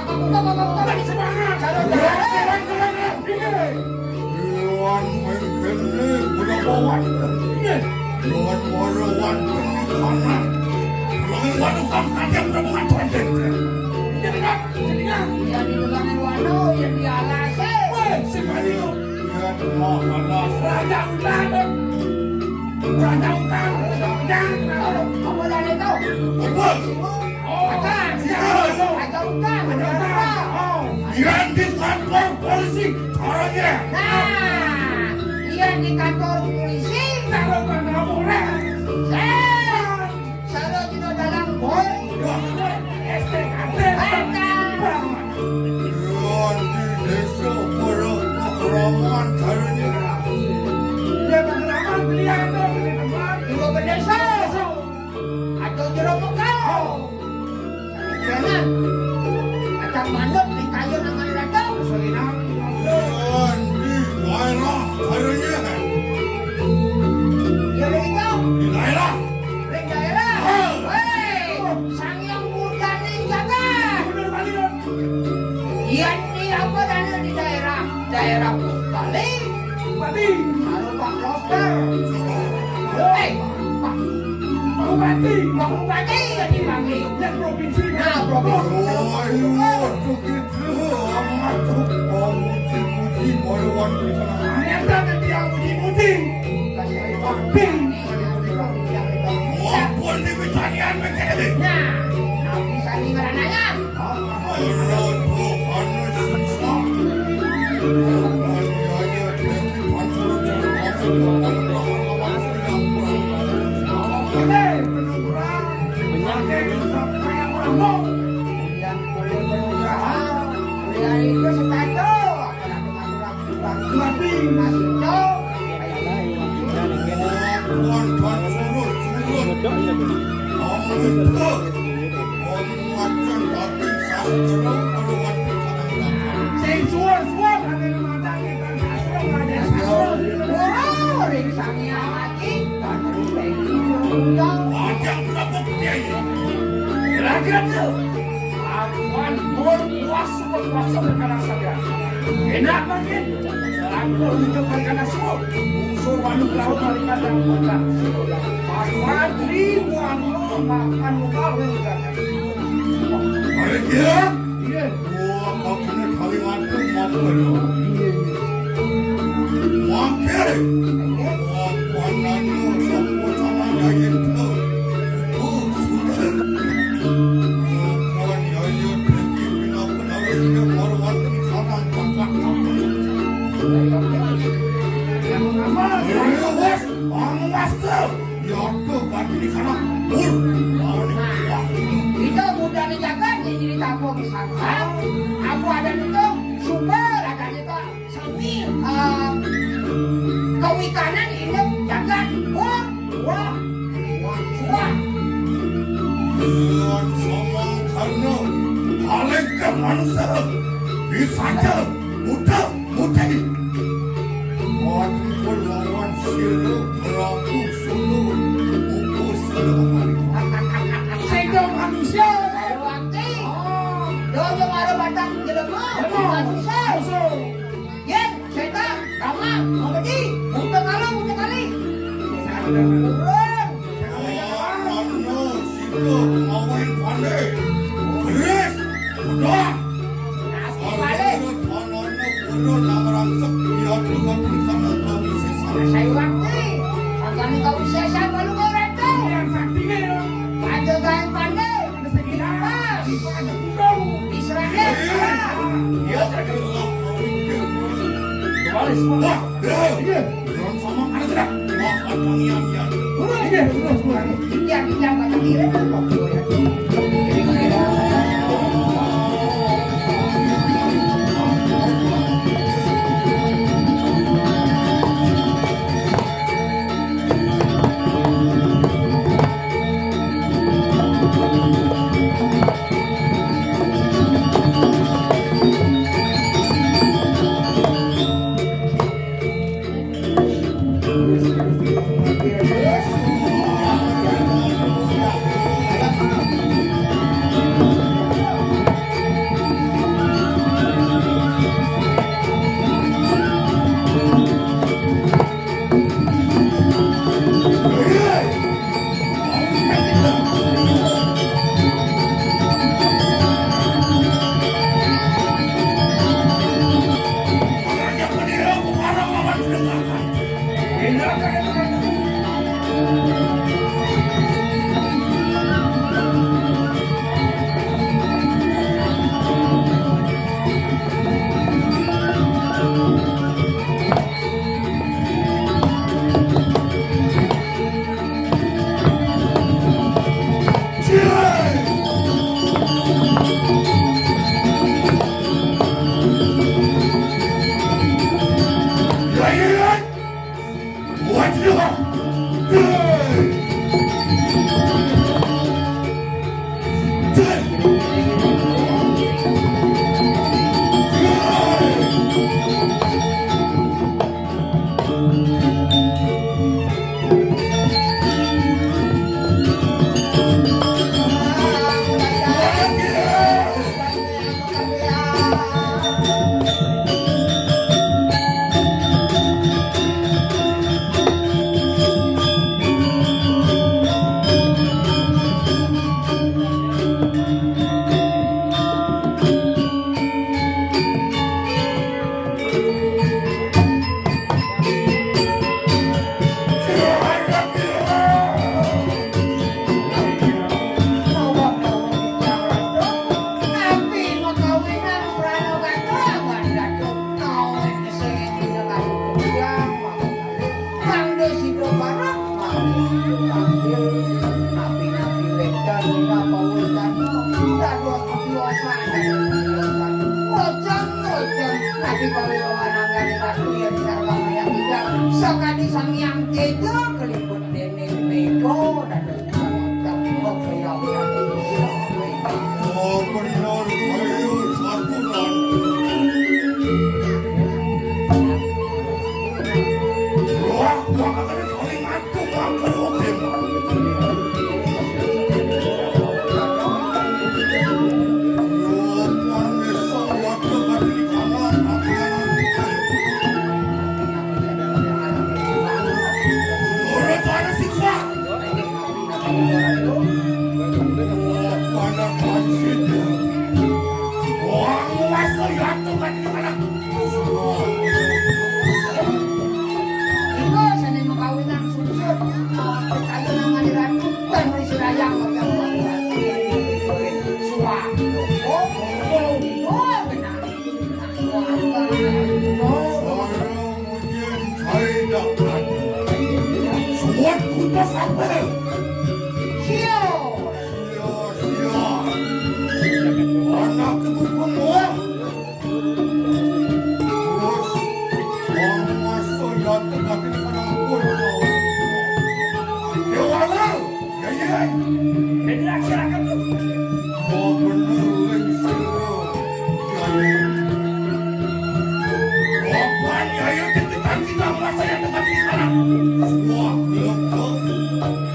Aku tak apa-apa, tak semangat. Kalau tak ada, Iwan mengkene, budak bawan. Iwan marawan pernikahan. Lagi waduh, kamu kaget, budak bawan, tuan. Iya, dengar, dengar. Iya, di tengah waduh, iya, di alas, eh. Weh, si Mario. Iya, di alas. Raja Utara. Raja Utara. Jangan, apa tadi itu? Apa? Oh, Utara. Raja Utara. Raja Utara. Oh. Iya, di kantor polisi. Caranya. Nah, iya, di kantor polisi. Kalau nggak mau, saya Sara dina dalang, boy. Wah, S T K T. Eta. Wah, di desa pada kekeraman caranya. Dia kekeraman, beli apa, beli tempat. Dua bendesa. Atau jero Mekah. Jangan. Kacang manuk di kayu nama datang. Wah, di daerah caranya. Dia begitu. Di daerah. Ring daerah. Ah. Hei, Sang Hyang Murdaning jagat. Bener, Bali, Don. Iya, di apa tadi di daerah? Daerah Bali. Bali. Kalau Pak Kloster. Hei, Pak. Pak Bupati. Pak Bupati ya di Bali. Ya, provinsi. Nah, provinsi. Oh, iya, begitu. Amat tuh. Oh, muji-muji, baruan. Ternyata dia muji-muji. Kasih Pak. Ping. Wapun di Bitanian begini. Nah, tapi saya ngerananya. Oke, penuh perang. Penyakit sampai orang mau. Kemudian boleh penuh perang. Kemudian itu sepatu. Tapi masih jauh. Sing suwun-suwun ane matang ingkang sastra, ane sastra. Oh, ring Sang Hyang Aji, Wajah berapa gede ini? Kira-kira tuh. Apan pun puas, super puas, super kanak saja. Enak makin. Aku hidup berkana suruh. Unsur waduk laut balikan dan kota. Mas Patri, muang lo makan muka lo juga. Balik ya? Iya. Wah, kakinya kali ngadem apa ya? Iya, iya. Makin. Wah, panannya sama-sama ya itu. Oh, sudah. Wah, ya, ya, Pinapun harus ini baru waktu di sana, kakak kamu. Yang nama? Awas, awas tuh. Ya tuh, batu di sana. Bur. Nah, itu mudah dijaga, jadi tampung di sana. Aku ada itu, sumber ada itu. Sami, eh, kawikanan ini jagat. Wah, wah, wah, wah. Bulan sama karena paling ke manusia. Bisa aja, udah, udah. Waktu lawan sila berlaku sulu, ukus sila kembali. Sehingga manusia. Ayo, Wati. Oh. Dojo mara batang jelema. Benar. Manusia. Musuh. Yen, setan, kamang, mabedi, muter kali, muter kali. Turun. Karena situ ngawin pandai. Beres. Udah. Nasi balik. Turun, turun, nang rangsek. Iya, turun, turun, sama kau sisa. Saya waktu. Kami kau sisa, baru kau rata. Yang saktinya, ya. Panjang kain pandai. Israel. Kembali semua. Wah, ya. Iya. Belum sama ada tidak? Wah, ada yang ya. Iya, iya, iya. Iya, iya, iya. Sang Hyang Tedha kaliput dening mega dados Oh, bener, ayo, satu lan. Wah, wah, katanya saling ngantuk, wah, kalau oke, Mas. Wah, wah, wah, wah, wah, wah, wah, wah, wah, wah, wah, wah, Pada pansit. Wong wasa ya tuh kan di mana? Iku seni makawinan sungsut. Kayu nang mani ratu, kan mani sirayang. Suwah. Oh, oh, oh, benar. Suara mungkin saya tidak ada. Suat kuda sampai. Sio. Sio, sio. Anak ibu pengol. Terus, orang masuk yang tengah ini pada ampun. Dewa Laut. Yai, yai. Dadi aksiraken to. Oh, bener, Ling Sira. Yai. Bapak Yai, kita, kita, masa yang dekat di sana. Wah, lho, kok.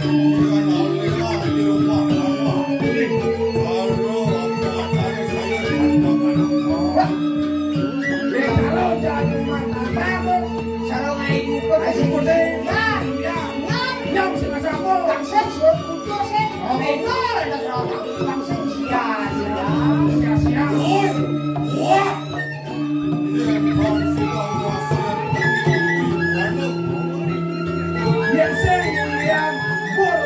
Iya, nah, iya, di rumah, rumah. Ini, kalau apa adanya saya ceritakan. Wah. Eh, kalau jangan rumah tangga, kok. Sarung ae cukup. Ae cukup, deh. Nah, iya. Nyam, nyam, sing masako. Taksir, suwun putus, eh. Oh. Beda, ada kerana. Taksir, sia-sia. Sia-sia. Woi, wah. Iya, bang, sudah puasa. Anu. Iya, sing, iya, bur.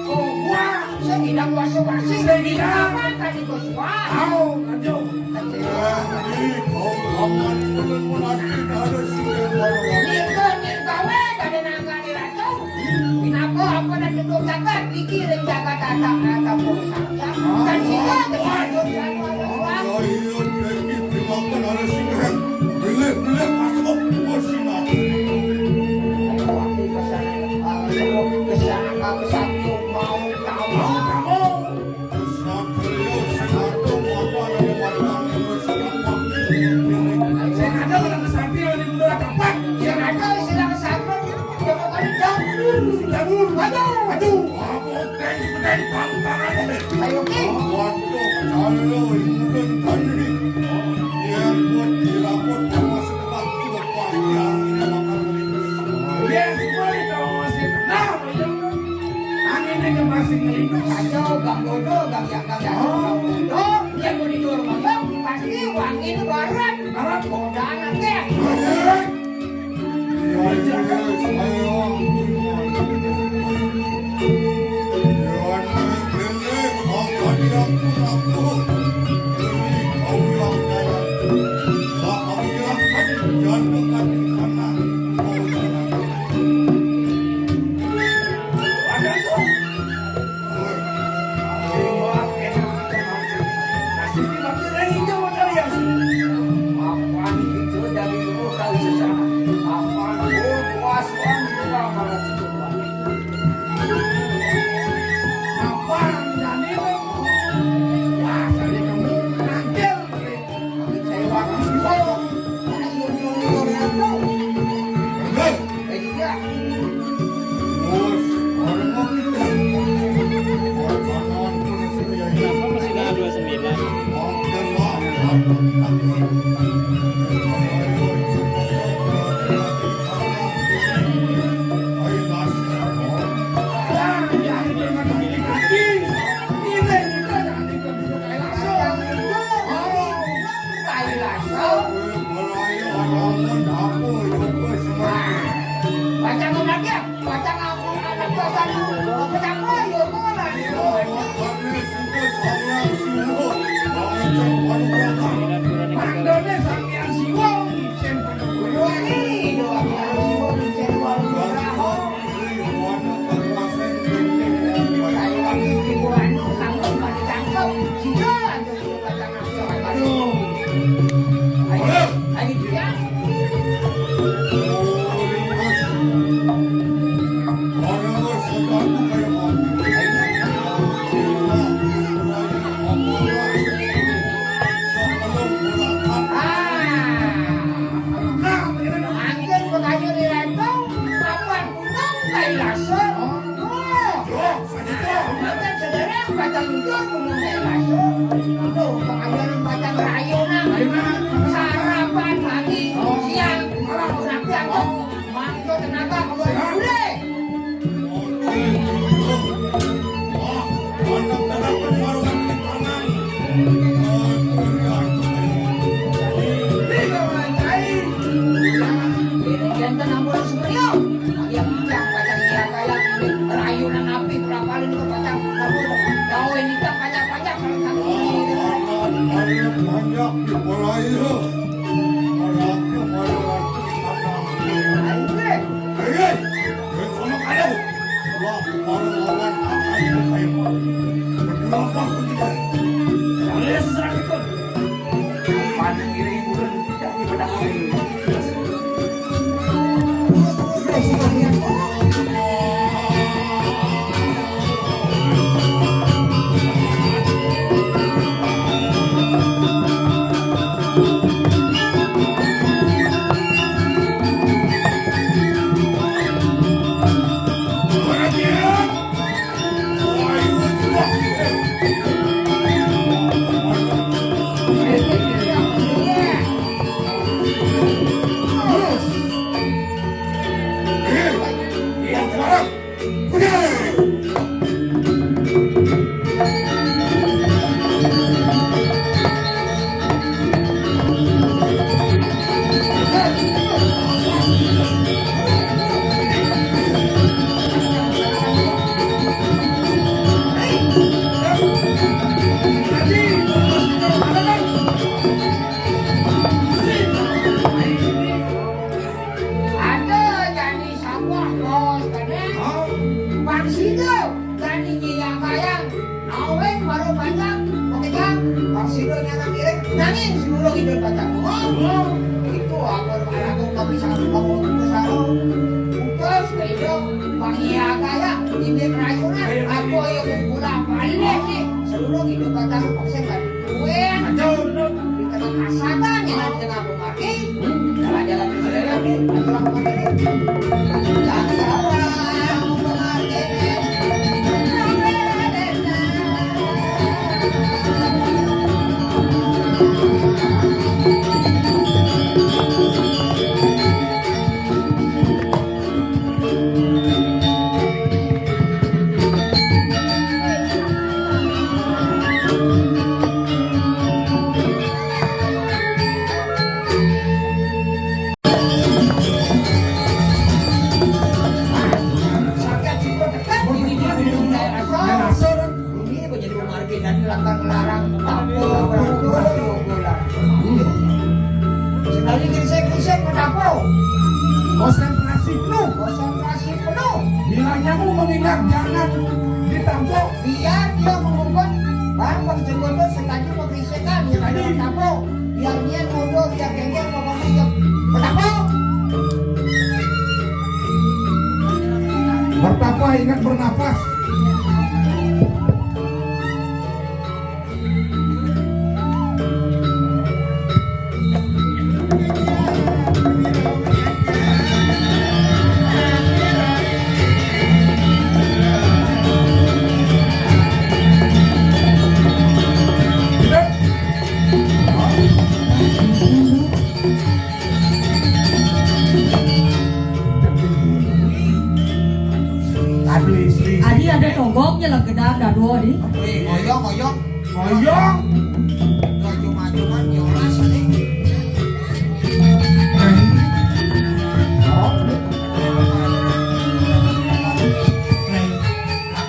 Oh, wah. Sing tidak puasa, sing tidak. Apa tadi, Gus? Wah. Au, aduh. Ini kau paman ulun menanti ada sing baru. Nirga, nirga we, kada nangani ratu. Pinaka apa dan duduk jagat, dikiring jagat datang, datang pun saja. Dan sila terjatuh jatuh ada suara. Ayo, jadi dimakan ada sing. Bilih-bilih masuk ke sini. Ayo, waktu ke sana, ke sana, ke sana, mau tahu. Mau tahu. Sing ada orang kesampi, orang di muda dapat. Sing ada istilah kesampi, dia mau kali jambul. Jambul. Aduh. Aduh. Apa tadi pedang tantangan ini? Ayo, Ki. Waduh, kalau ini tadi. Dia buat dirapot sama sedekat juga pasti yang ini bakal ribet. Yes, boy, kalau masih tenang. Angin aja masih ngelindu. Kacau, Bang Dodo, Bang Yakal, Bang Dodo. Dia mau tidur malam, pasti wangi di barat. Barat, godaan aja. Iya, iya, iya, saya. Kenapa masih tanggal dua puluh sembilan? Baca ngomong lagi ya? Pacang aku anak kosan, pacang koyo koran. Mandone Sang Hyang Siwa, ijen pada koyo. Wah, iya, Hyang Siwa, ijen walu raho. Saya waktu di Buano, kamu pada cangkem. Sudah, aduh, pacang aku. Aduh. Ayo, ayo, dia. Para iya, para iya, para iya. Hei, hei, hei, sama kaya. Lah, para lawan akan kaya. Berdua apa kita? Kalian serang itu. Pada kiri, bukan tidak di pada kiri. Ada jani sawah kawan kene. Hah? Bang Sido jani nyiak kayang. Naweng baru panjang, makejang. Bang Sido nyana mirip, nanging si Lurung Ijo Batang Bungo. Itu apa, anak kami sangat kamu besar. Utus ke Ijo, Bang Iya kaya, ini kerayunan, aku yang pulang balik nih. Seluruh hidup batang paksa kan. Gue, aduh, di tengah kasatan, ya, di tengah rumah. Ini menjadi pemargin dan dilakukan melarang tampil beraturan di Bogolan. Sekali gini saya kriset mendapo. Konsentrasi penuh. Konsentrasi penuh. Bila nyamu mengingat jangan ditampok. Biar dia mengumpet, bang, bang jenggot tu sengaja berkrisetan, dia tak ada tampok. Biar dia duduk, biar gengger, pokoknya dia bertampok. Bertapa ingat bernapas. Aduh, istri. Adi ada togok je lah gedang dah dua, Di. Wih, ngoyong, ngoyong. Ngoyong. Gak cuma-cuma nyolas nih.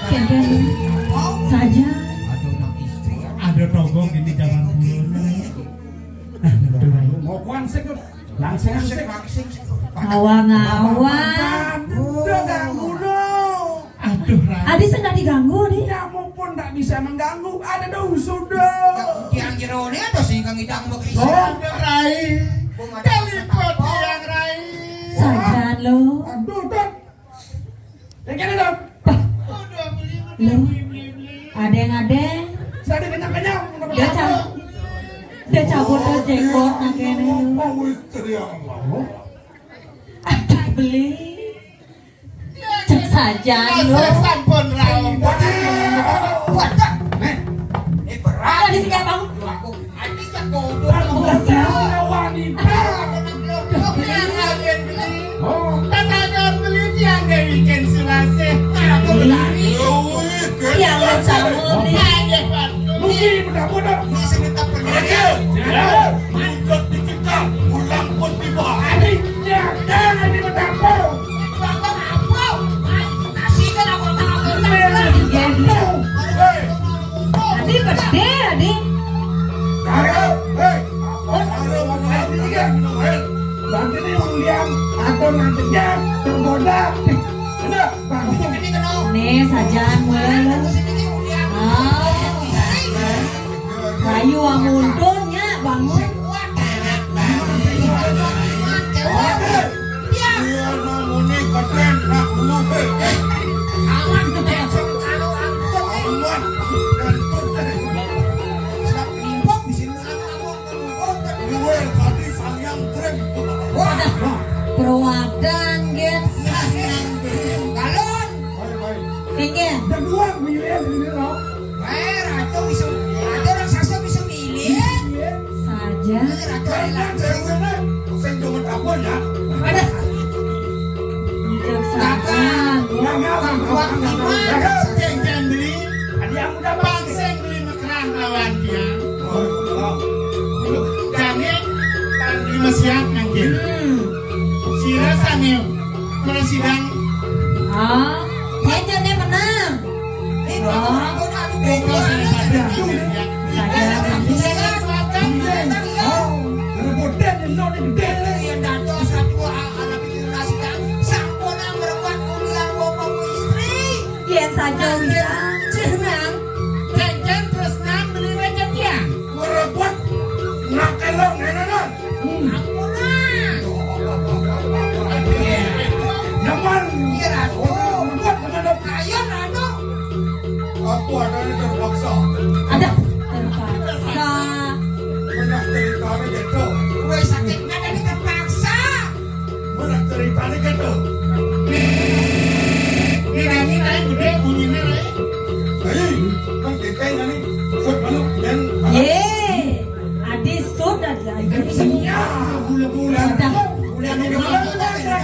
Kengkeng, Di. Saja. Aduh, nak istri. Ada togok ini zaman dulu. Nah, betul. Mau kuan sih, Langsing, langsing. Awang-awang. Udah ganggu dong. Aduh, Rai. Adi sing ndak diganggu, Di. Nyamuk pun ndak bisa mengganggu. Ada dong sudah. Tiang jero ini ada sih kang idang mau berisi. Oh, Rai. Telepon tiang, Rai. Sajan lo. Aduh, Dok. Yang kene dong. Pah. Lo. Adeng-adeng. Saya kenyang-kenyang. Dia ca-, dia cabut ke jenggot nang kene. Oh, istri Allah. Aduh, beli. Cek saja lo. Sampun raung. Wadah. Nih. Ini berat. Ada di sini, Bang. Aku. Wanita. Tetangga beli tiang dari Ken Silasih. Aku berlari. Yang sama nih. Ayo, Pak. Lu ini benar-benar. Ini sini tak pergi. Ayo. Puncak dicegah, pulang pun tiba. Adik, jangan di Betapo. Betapo apa? Kasih kan aku tak. Hei. Adi gede, Adi. Ayo, hei. Nih, sajan mulai lu. Ah. Rayu amuntun nya, bangun. Wadah, perwadan, Gen. Galon. Inggih. Kedua, milih ini loh. Eh, ratu bisa, ratu raksasa bisa milih. Saja. Eh, ratu karena ceweknya sing demen apa ya? Ada. Bijaksana. Kakak, buat gimana? Ceng-ceng beli. Ada yang udah bang, sing beli mekerang lawan dia. Jane Panglima Siap mangkin. Hmm. Sira sane presidang. Ah, dia jane menang. Oh. Bengkok sing pada. Saja. Selatan. Oh, rebutan yang nol gede. Yang dados satu anak bikin nasi kan. Sampun merebut kuliah wong istri. Yen saja udah. Jenang, jenjen tresnan beli wecet ya. Merebut nak elok nenenan. Ampun lah. Nyaman. Iya, Ratu. Merebut dengan ayo, Ratu. Aku ada ini terpaksa. Ada terpaksa. Banyak ceritanya gitu. Gue sakitnya tadi terpaksa. Mana ceritanya gitu? Nih, nih, nih, nih, gede bunyinya, Rai. Hei, kan kita ini nih, buat malu, dan Ye, adi sud adi aja. Iya, bula-bula. Udah. Udah, udah, udah.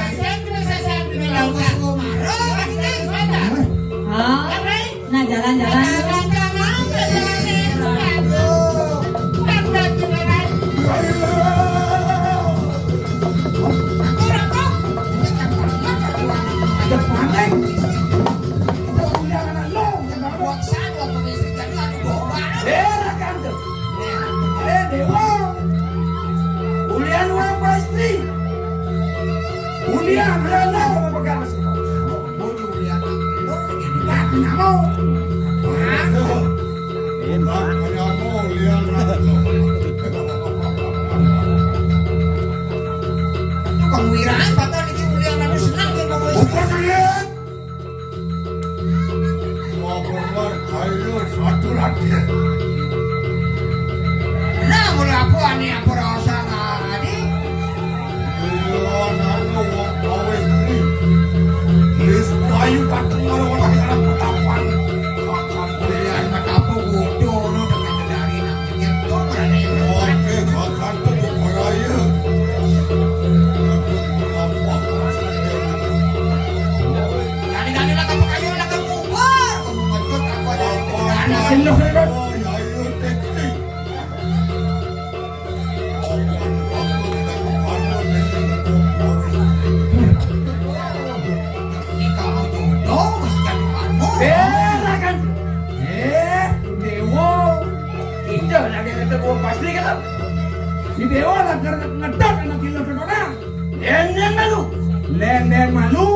Ah. Nah, jalan-jalan. Ada panik. Kita ulian anak lo, yang baru. Eh, rakan tuh. Eh, dewa. Ulian wong pasti. Ulian anak lo, apa pegang? Bodoh, lihat aku. Lihat aku, nyamuk. Hah? Lihat aku, nyamuk, lihat aku. Itu pengwiraan, Pak, niki ulian aku senang dia mau. Bukan, lihat. Wah, bener, ayo, satu lagi. Nah, mulai apa nih, apa rasa tadi? Iya, nanya wong gawe kuwi. Wis payu kadung karo wong anak petapan. Makan kuliah anak apa bodoh lo dengan dari nang itu berani. Oke, makan tuh beraya. Kali-kali lah kamu kayu lah kamu keluar, kamu ngecut aku ada di sana. Jenuh, jenuh. Oh, ya, iya, teknik. Ini kamu jodoh, masih jadi kamu. Eh, lah kan. Eh, dewa. Kita lagi ngetok wong pasti kan. Di dewa lah ngetok anak gila orang. Lenden malu. Lenden malu.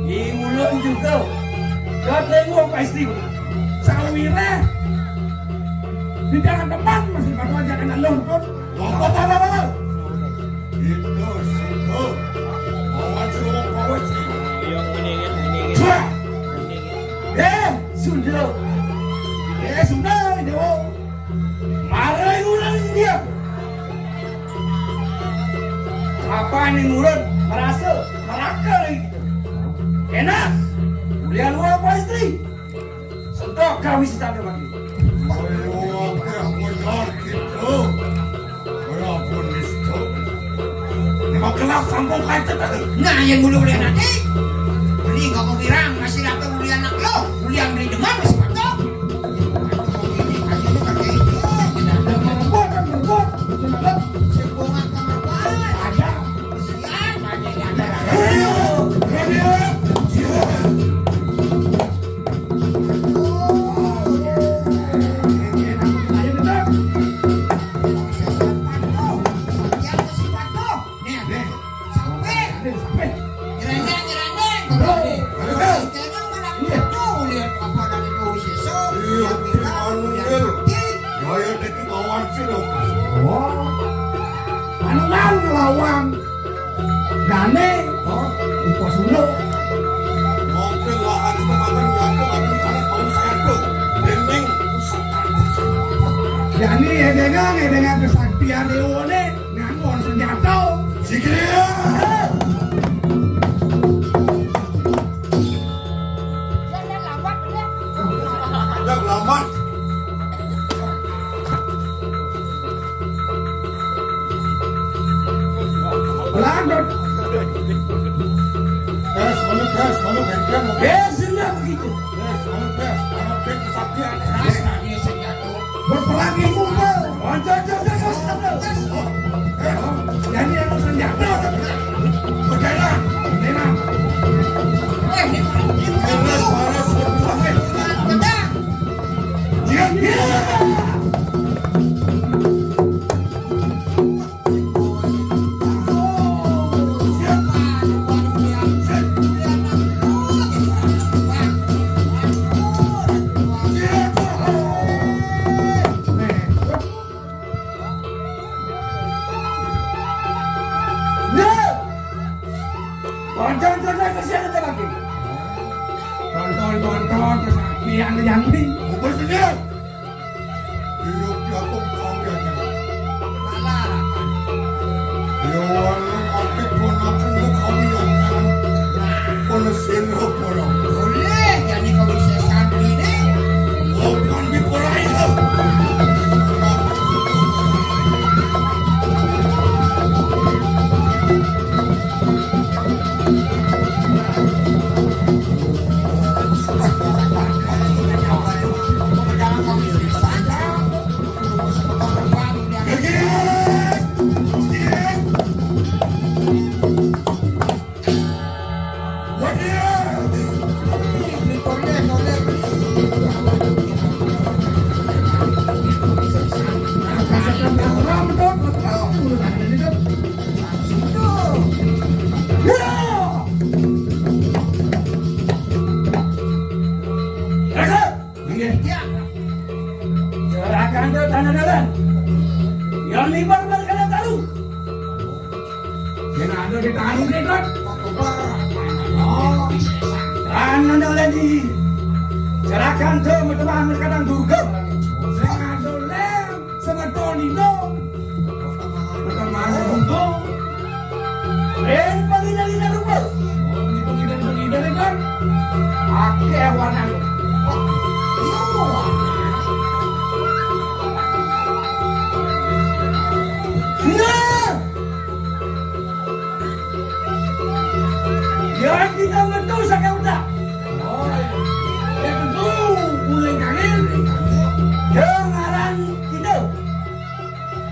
Di mulut juga. Kau tengok pasti. Sawireh. Di dalam teman masih pada aja kena lontong. Lontong apa, apa, apa? Itu suku. Awan suruh kau sih. Yang meningin, meningin. Wah. Eh, Sunda. Eh, Sunda, Dewa. Maring ulang dia. Apa nih ngurun? Merasa, meraka lagi. Enak. Ulian wong apa istri? Sedok gawe sitane lagi. Ayo, aku benar gitu. Walaupun itu. Memang kelak sambung kancet. Nah, yang dulu ulian nanti. Beli nggak mau girang, masih dapat ulian anak lo. Ulian beli demam, masih patok. Lawan sira. Oh. Anu nang nglawan. Dane, oh, upa sunduk. Oke, lawan sira makan nyata, aku di sana kaum saya tuh. Dening pusaka. Jani edengan, edengan kesaktian dewane, nganggo senjata. Sikile. Udah lambat. Lanjut. Gas, malu, gas, malu, bengkel, malu. Gas, enggak begitu. Gas, malu, gas, malu, gas, kesaktian. Gas, tadi senjata. Berperang di kumpul. Lanjut, lanjut, lanjut, lanjut. Gas. Jadi yang senjata. Berjalan. Memang. Eh, ini. Ini suara seperti langit. Betul. Diam, diam. Nah, tonton, tonton, kesian aja lagi. Tonton, tonton, kesaktian yang ini. Bubur sendiri. Iya, iya, aku tahu ya, ya. Malah. Ya, wala, aku pun aku nggak tahu ya, kan. Nah. Pun sini, pun. Boleh, jadi kau bisa santri deh. Oh, bukan di pura itu. Nggih. Serahkan ke tanah dalan. Yang libar berkena taruh. Yang ada di taruh ni kan. Oh. Tanah dalan ni. Serahkan ke teman kadang durga. Saya ada lem. Semeton dino. Bukan malu dino. Ren pangina-ngina rupa. Oh, pangina-ngina kan? Akeh warnane. Nah. Yang kita metu saka utak. Oh, ya tentu mulai kangen. Yang ngaran kita.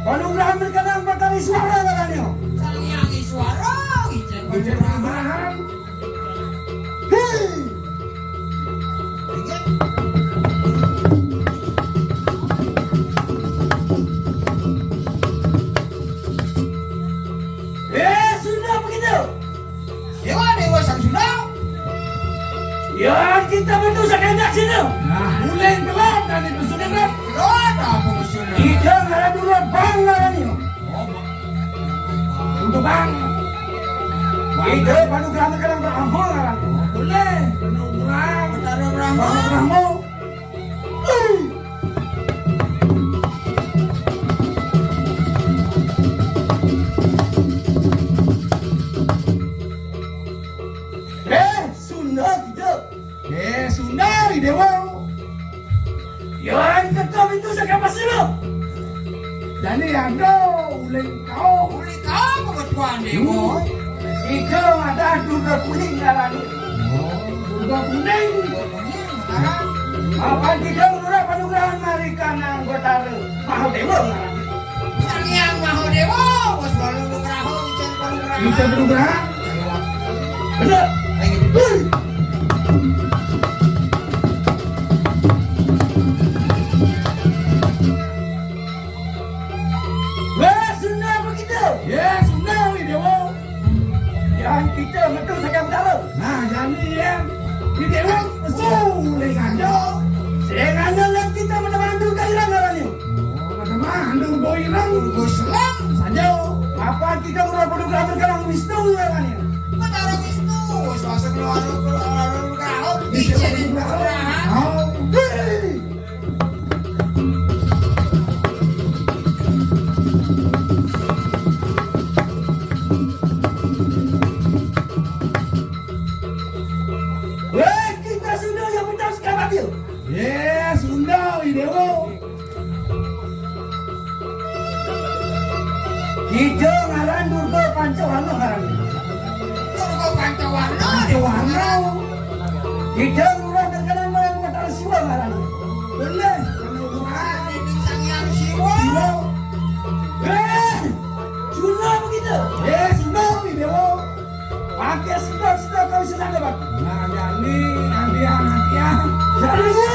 Panugrahan terkadang Batara Iswara ngarannya. Sang Hyang Iswara, Ijen Ijen Panugrahan. Panugrahan. Hei. Inggih. Eh, sudah begitu. Dewa, dewa sang Sunda. Ya, kita betul sekenak sini. Nah, mulai telat dan itu sudah kan. Telat apa maksudnya? Kita ngaran dulu bang ngaran ini. Oh, bang. Untuk bang. Kita panugrahan kadang berampun ngaran. Oh, boleh. Panugrahan. Betara Brahma. Betara Brahma. Eh, Sunda kita. Eh, Sunda, Dewa. Yang tetap itu saya pasti lo. Jadi ada uling kau. Uling kau kebetulan, Dewa. Kita ada Durga Kuning ngaran. Oh, Durga Kuning. Apa kita murah panugrahan marikan anggota Mahadewa ngaran. Sang Hyang Mahadewa, bos lalu nugraha, Ijen Panugrahan. Ijen Panugrahan. Bener. Ayo. Hei. Weh, Sunda apa kita? Ya, Sunda, Dewa. Yang kita metu saja utara. Nah, jadi ya. Di Dewa, betul, lagi ada. Saya nanya lagi kita macam mana tu kairan ngarannya. Oh, macam Durga ireng. Durga selem. Sanjau. Apa kita ora padha kabar karo Wisnu ya kan ya? Betara Wisnu, wis masuk keluar keluar keluar. Di sini keluar. Oh. Hei. Weh, kita sudah yang minta sekamat yuk. Yes, undang, Dewa. Ida ngaran Durga Pancawarna ngaran. Durga Pancawarna. Pancawarna. Ida ngaran terkenal ngaran Betara Siwa ngaran. Bener. Wah, ini Sang Hyang Siwa. Siwa. Eh, Juna begitu. Eh, Juna, Dewa. Pakai stok-stok kau sudah dapat. Nah, ya ini, nanti ya, nanti ya. Jangan lupa.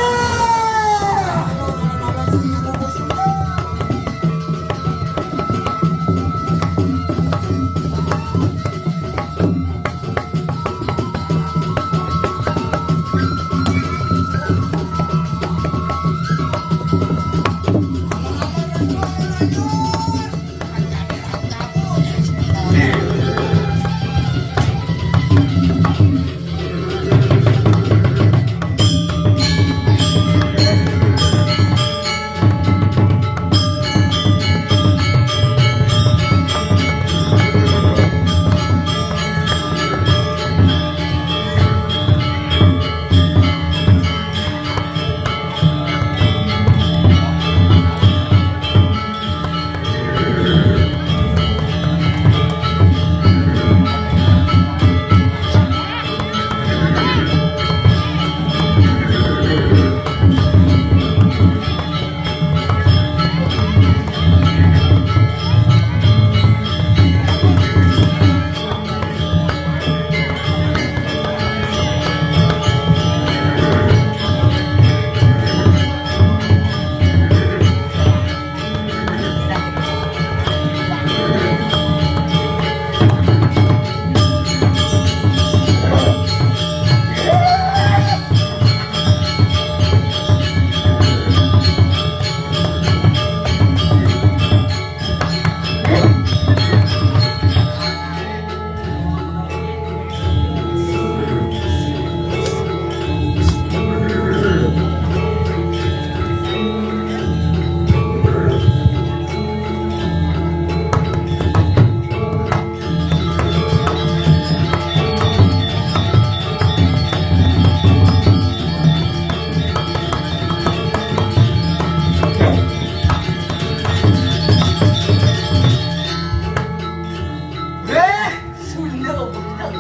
Eh, sudah betul.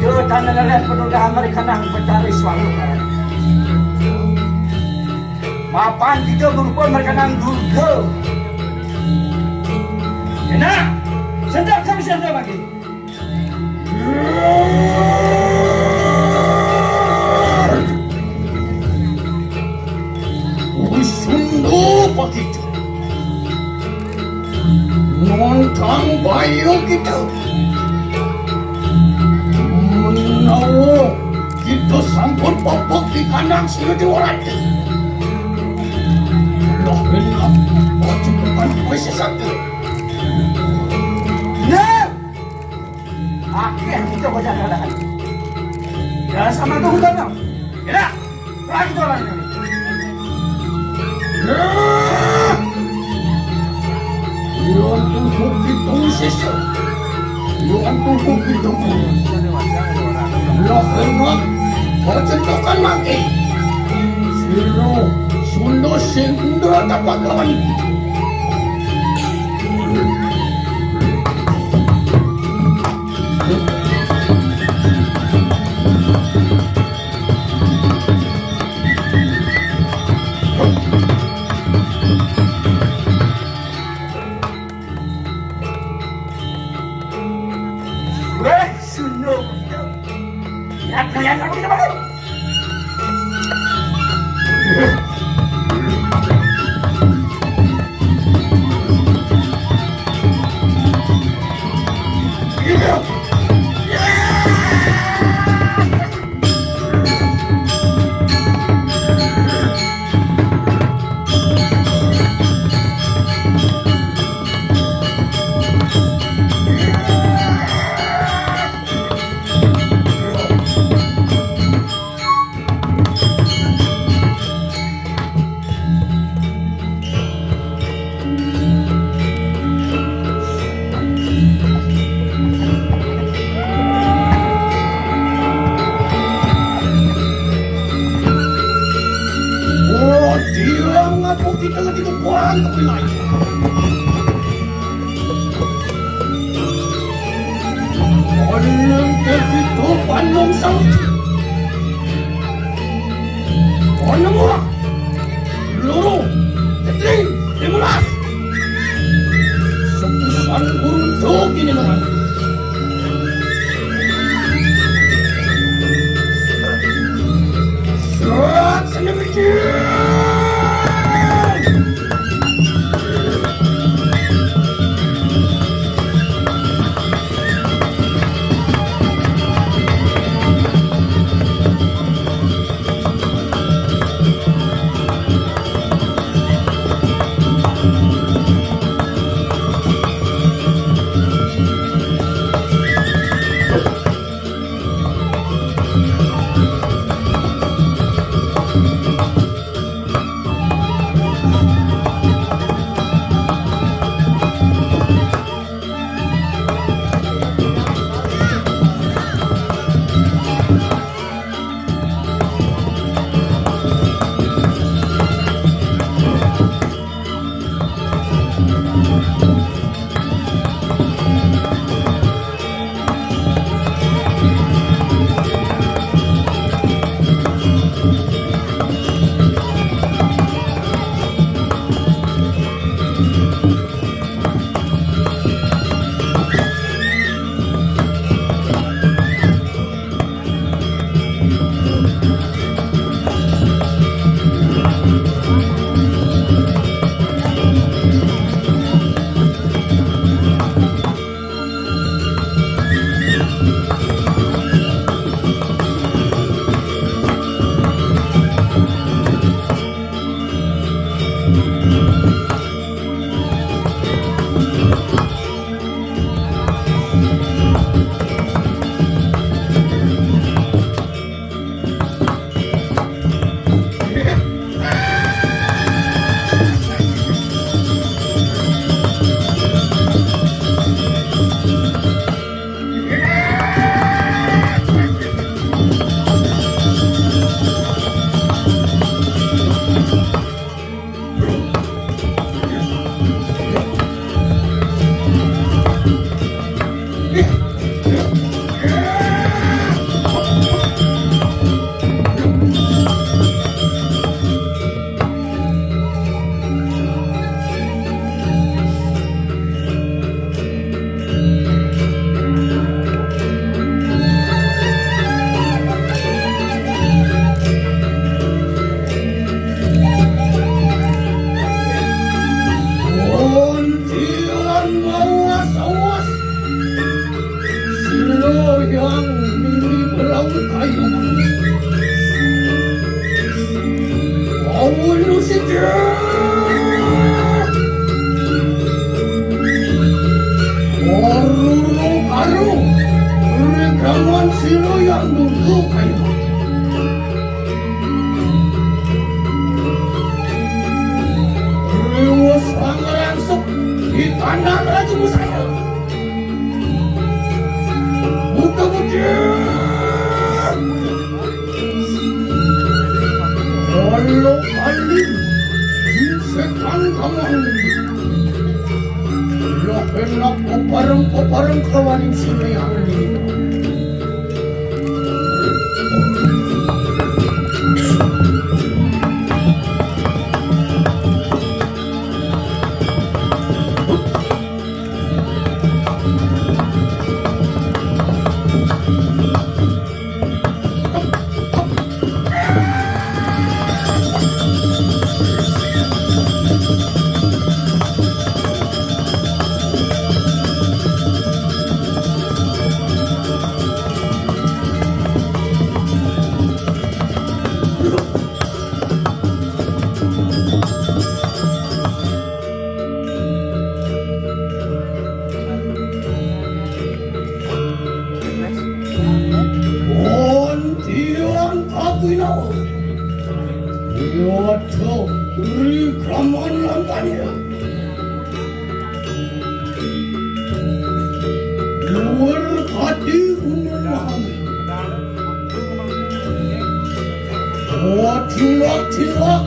Kita tanah leleh penuh damai kanang betari suara. Mapan kita berupa mereka nang Durga. Enak. Sedap kami sedap lagi. Wis sundo pakita. Nontang bayo kita. Menawa kita sampun pepek di kandang sira Dewa Ratu. Lah, benar. Ojo bukan kue sesat. Nah, akhir kita baca katakan. Ya, sama tuh, Bang. Ya, lagi tuh, lagi. Nah, ilang tubuh pitung sisa. Ilang tubuh pitung sisa. Lah, enak. Kau centokan mati. Sira, Sunda sing ndra tapak lawan. Weh, suno. Ya, kalian apa kita pakai? Tiang aku kita lagi kekuatan tapi lain. Oleh begitu pandang sang. Pandang orang. Loro, Ketri, Timulas. Sepusan burung jogi ni, teman. Serat sendiri. Kuntilan mawas-awas. Silo yang mimi belaut kayu. Awan usik. Karuru karu. Rekaman silo yang dulu kayu. Riwes pangerangsuk di tanah Raja Musaya. Buka buka. Walau kali di setan kamar. Lah enak kopareng-kopareng kawaning sinayang ini. Bontian kapinao. Yoto rikaman lantanya. Luar kati undur mahami. Wah, cilak, cilak.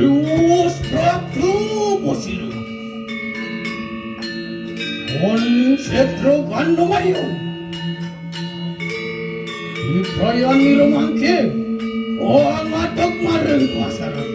Luwes Prabu Sira. Oning Setra Gandamayu. Iprayan nira mangke. Oh, ngadeg marang pasarang.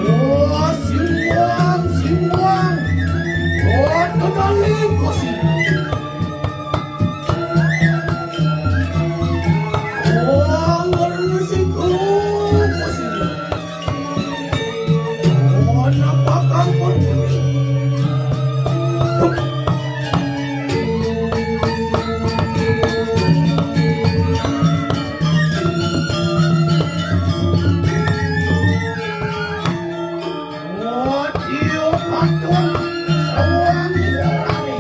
Oh, simbang, simbang. Oh, tenaling, oh, simbang. Oh, ngerti, oh, simbang. Oh, napa kampun? Oh, tiup patung sawang lurane.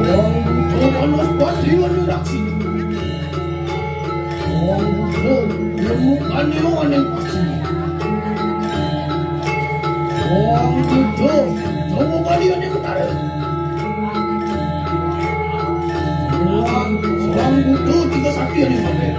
Wong Buddha manuspati anu raksi. Wong Buddha nyemukane aning pasti. Wong Buddha Jawa Bali aning utara. Wong, Wong Buddha tiga sakti aning paper.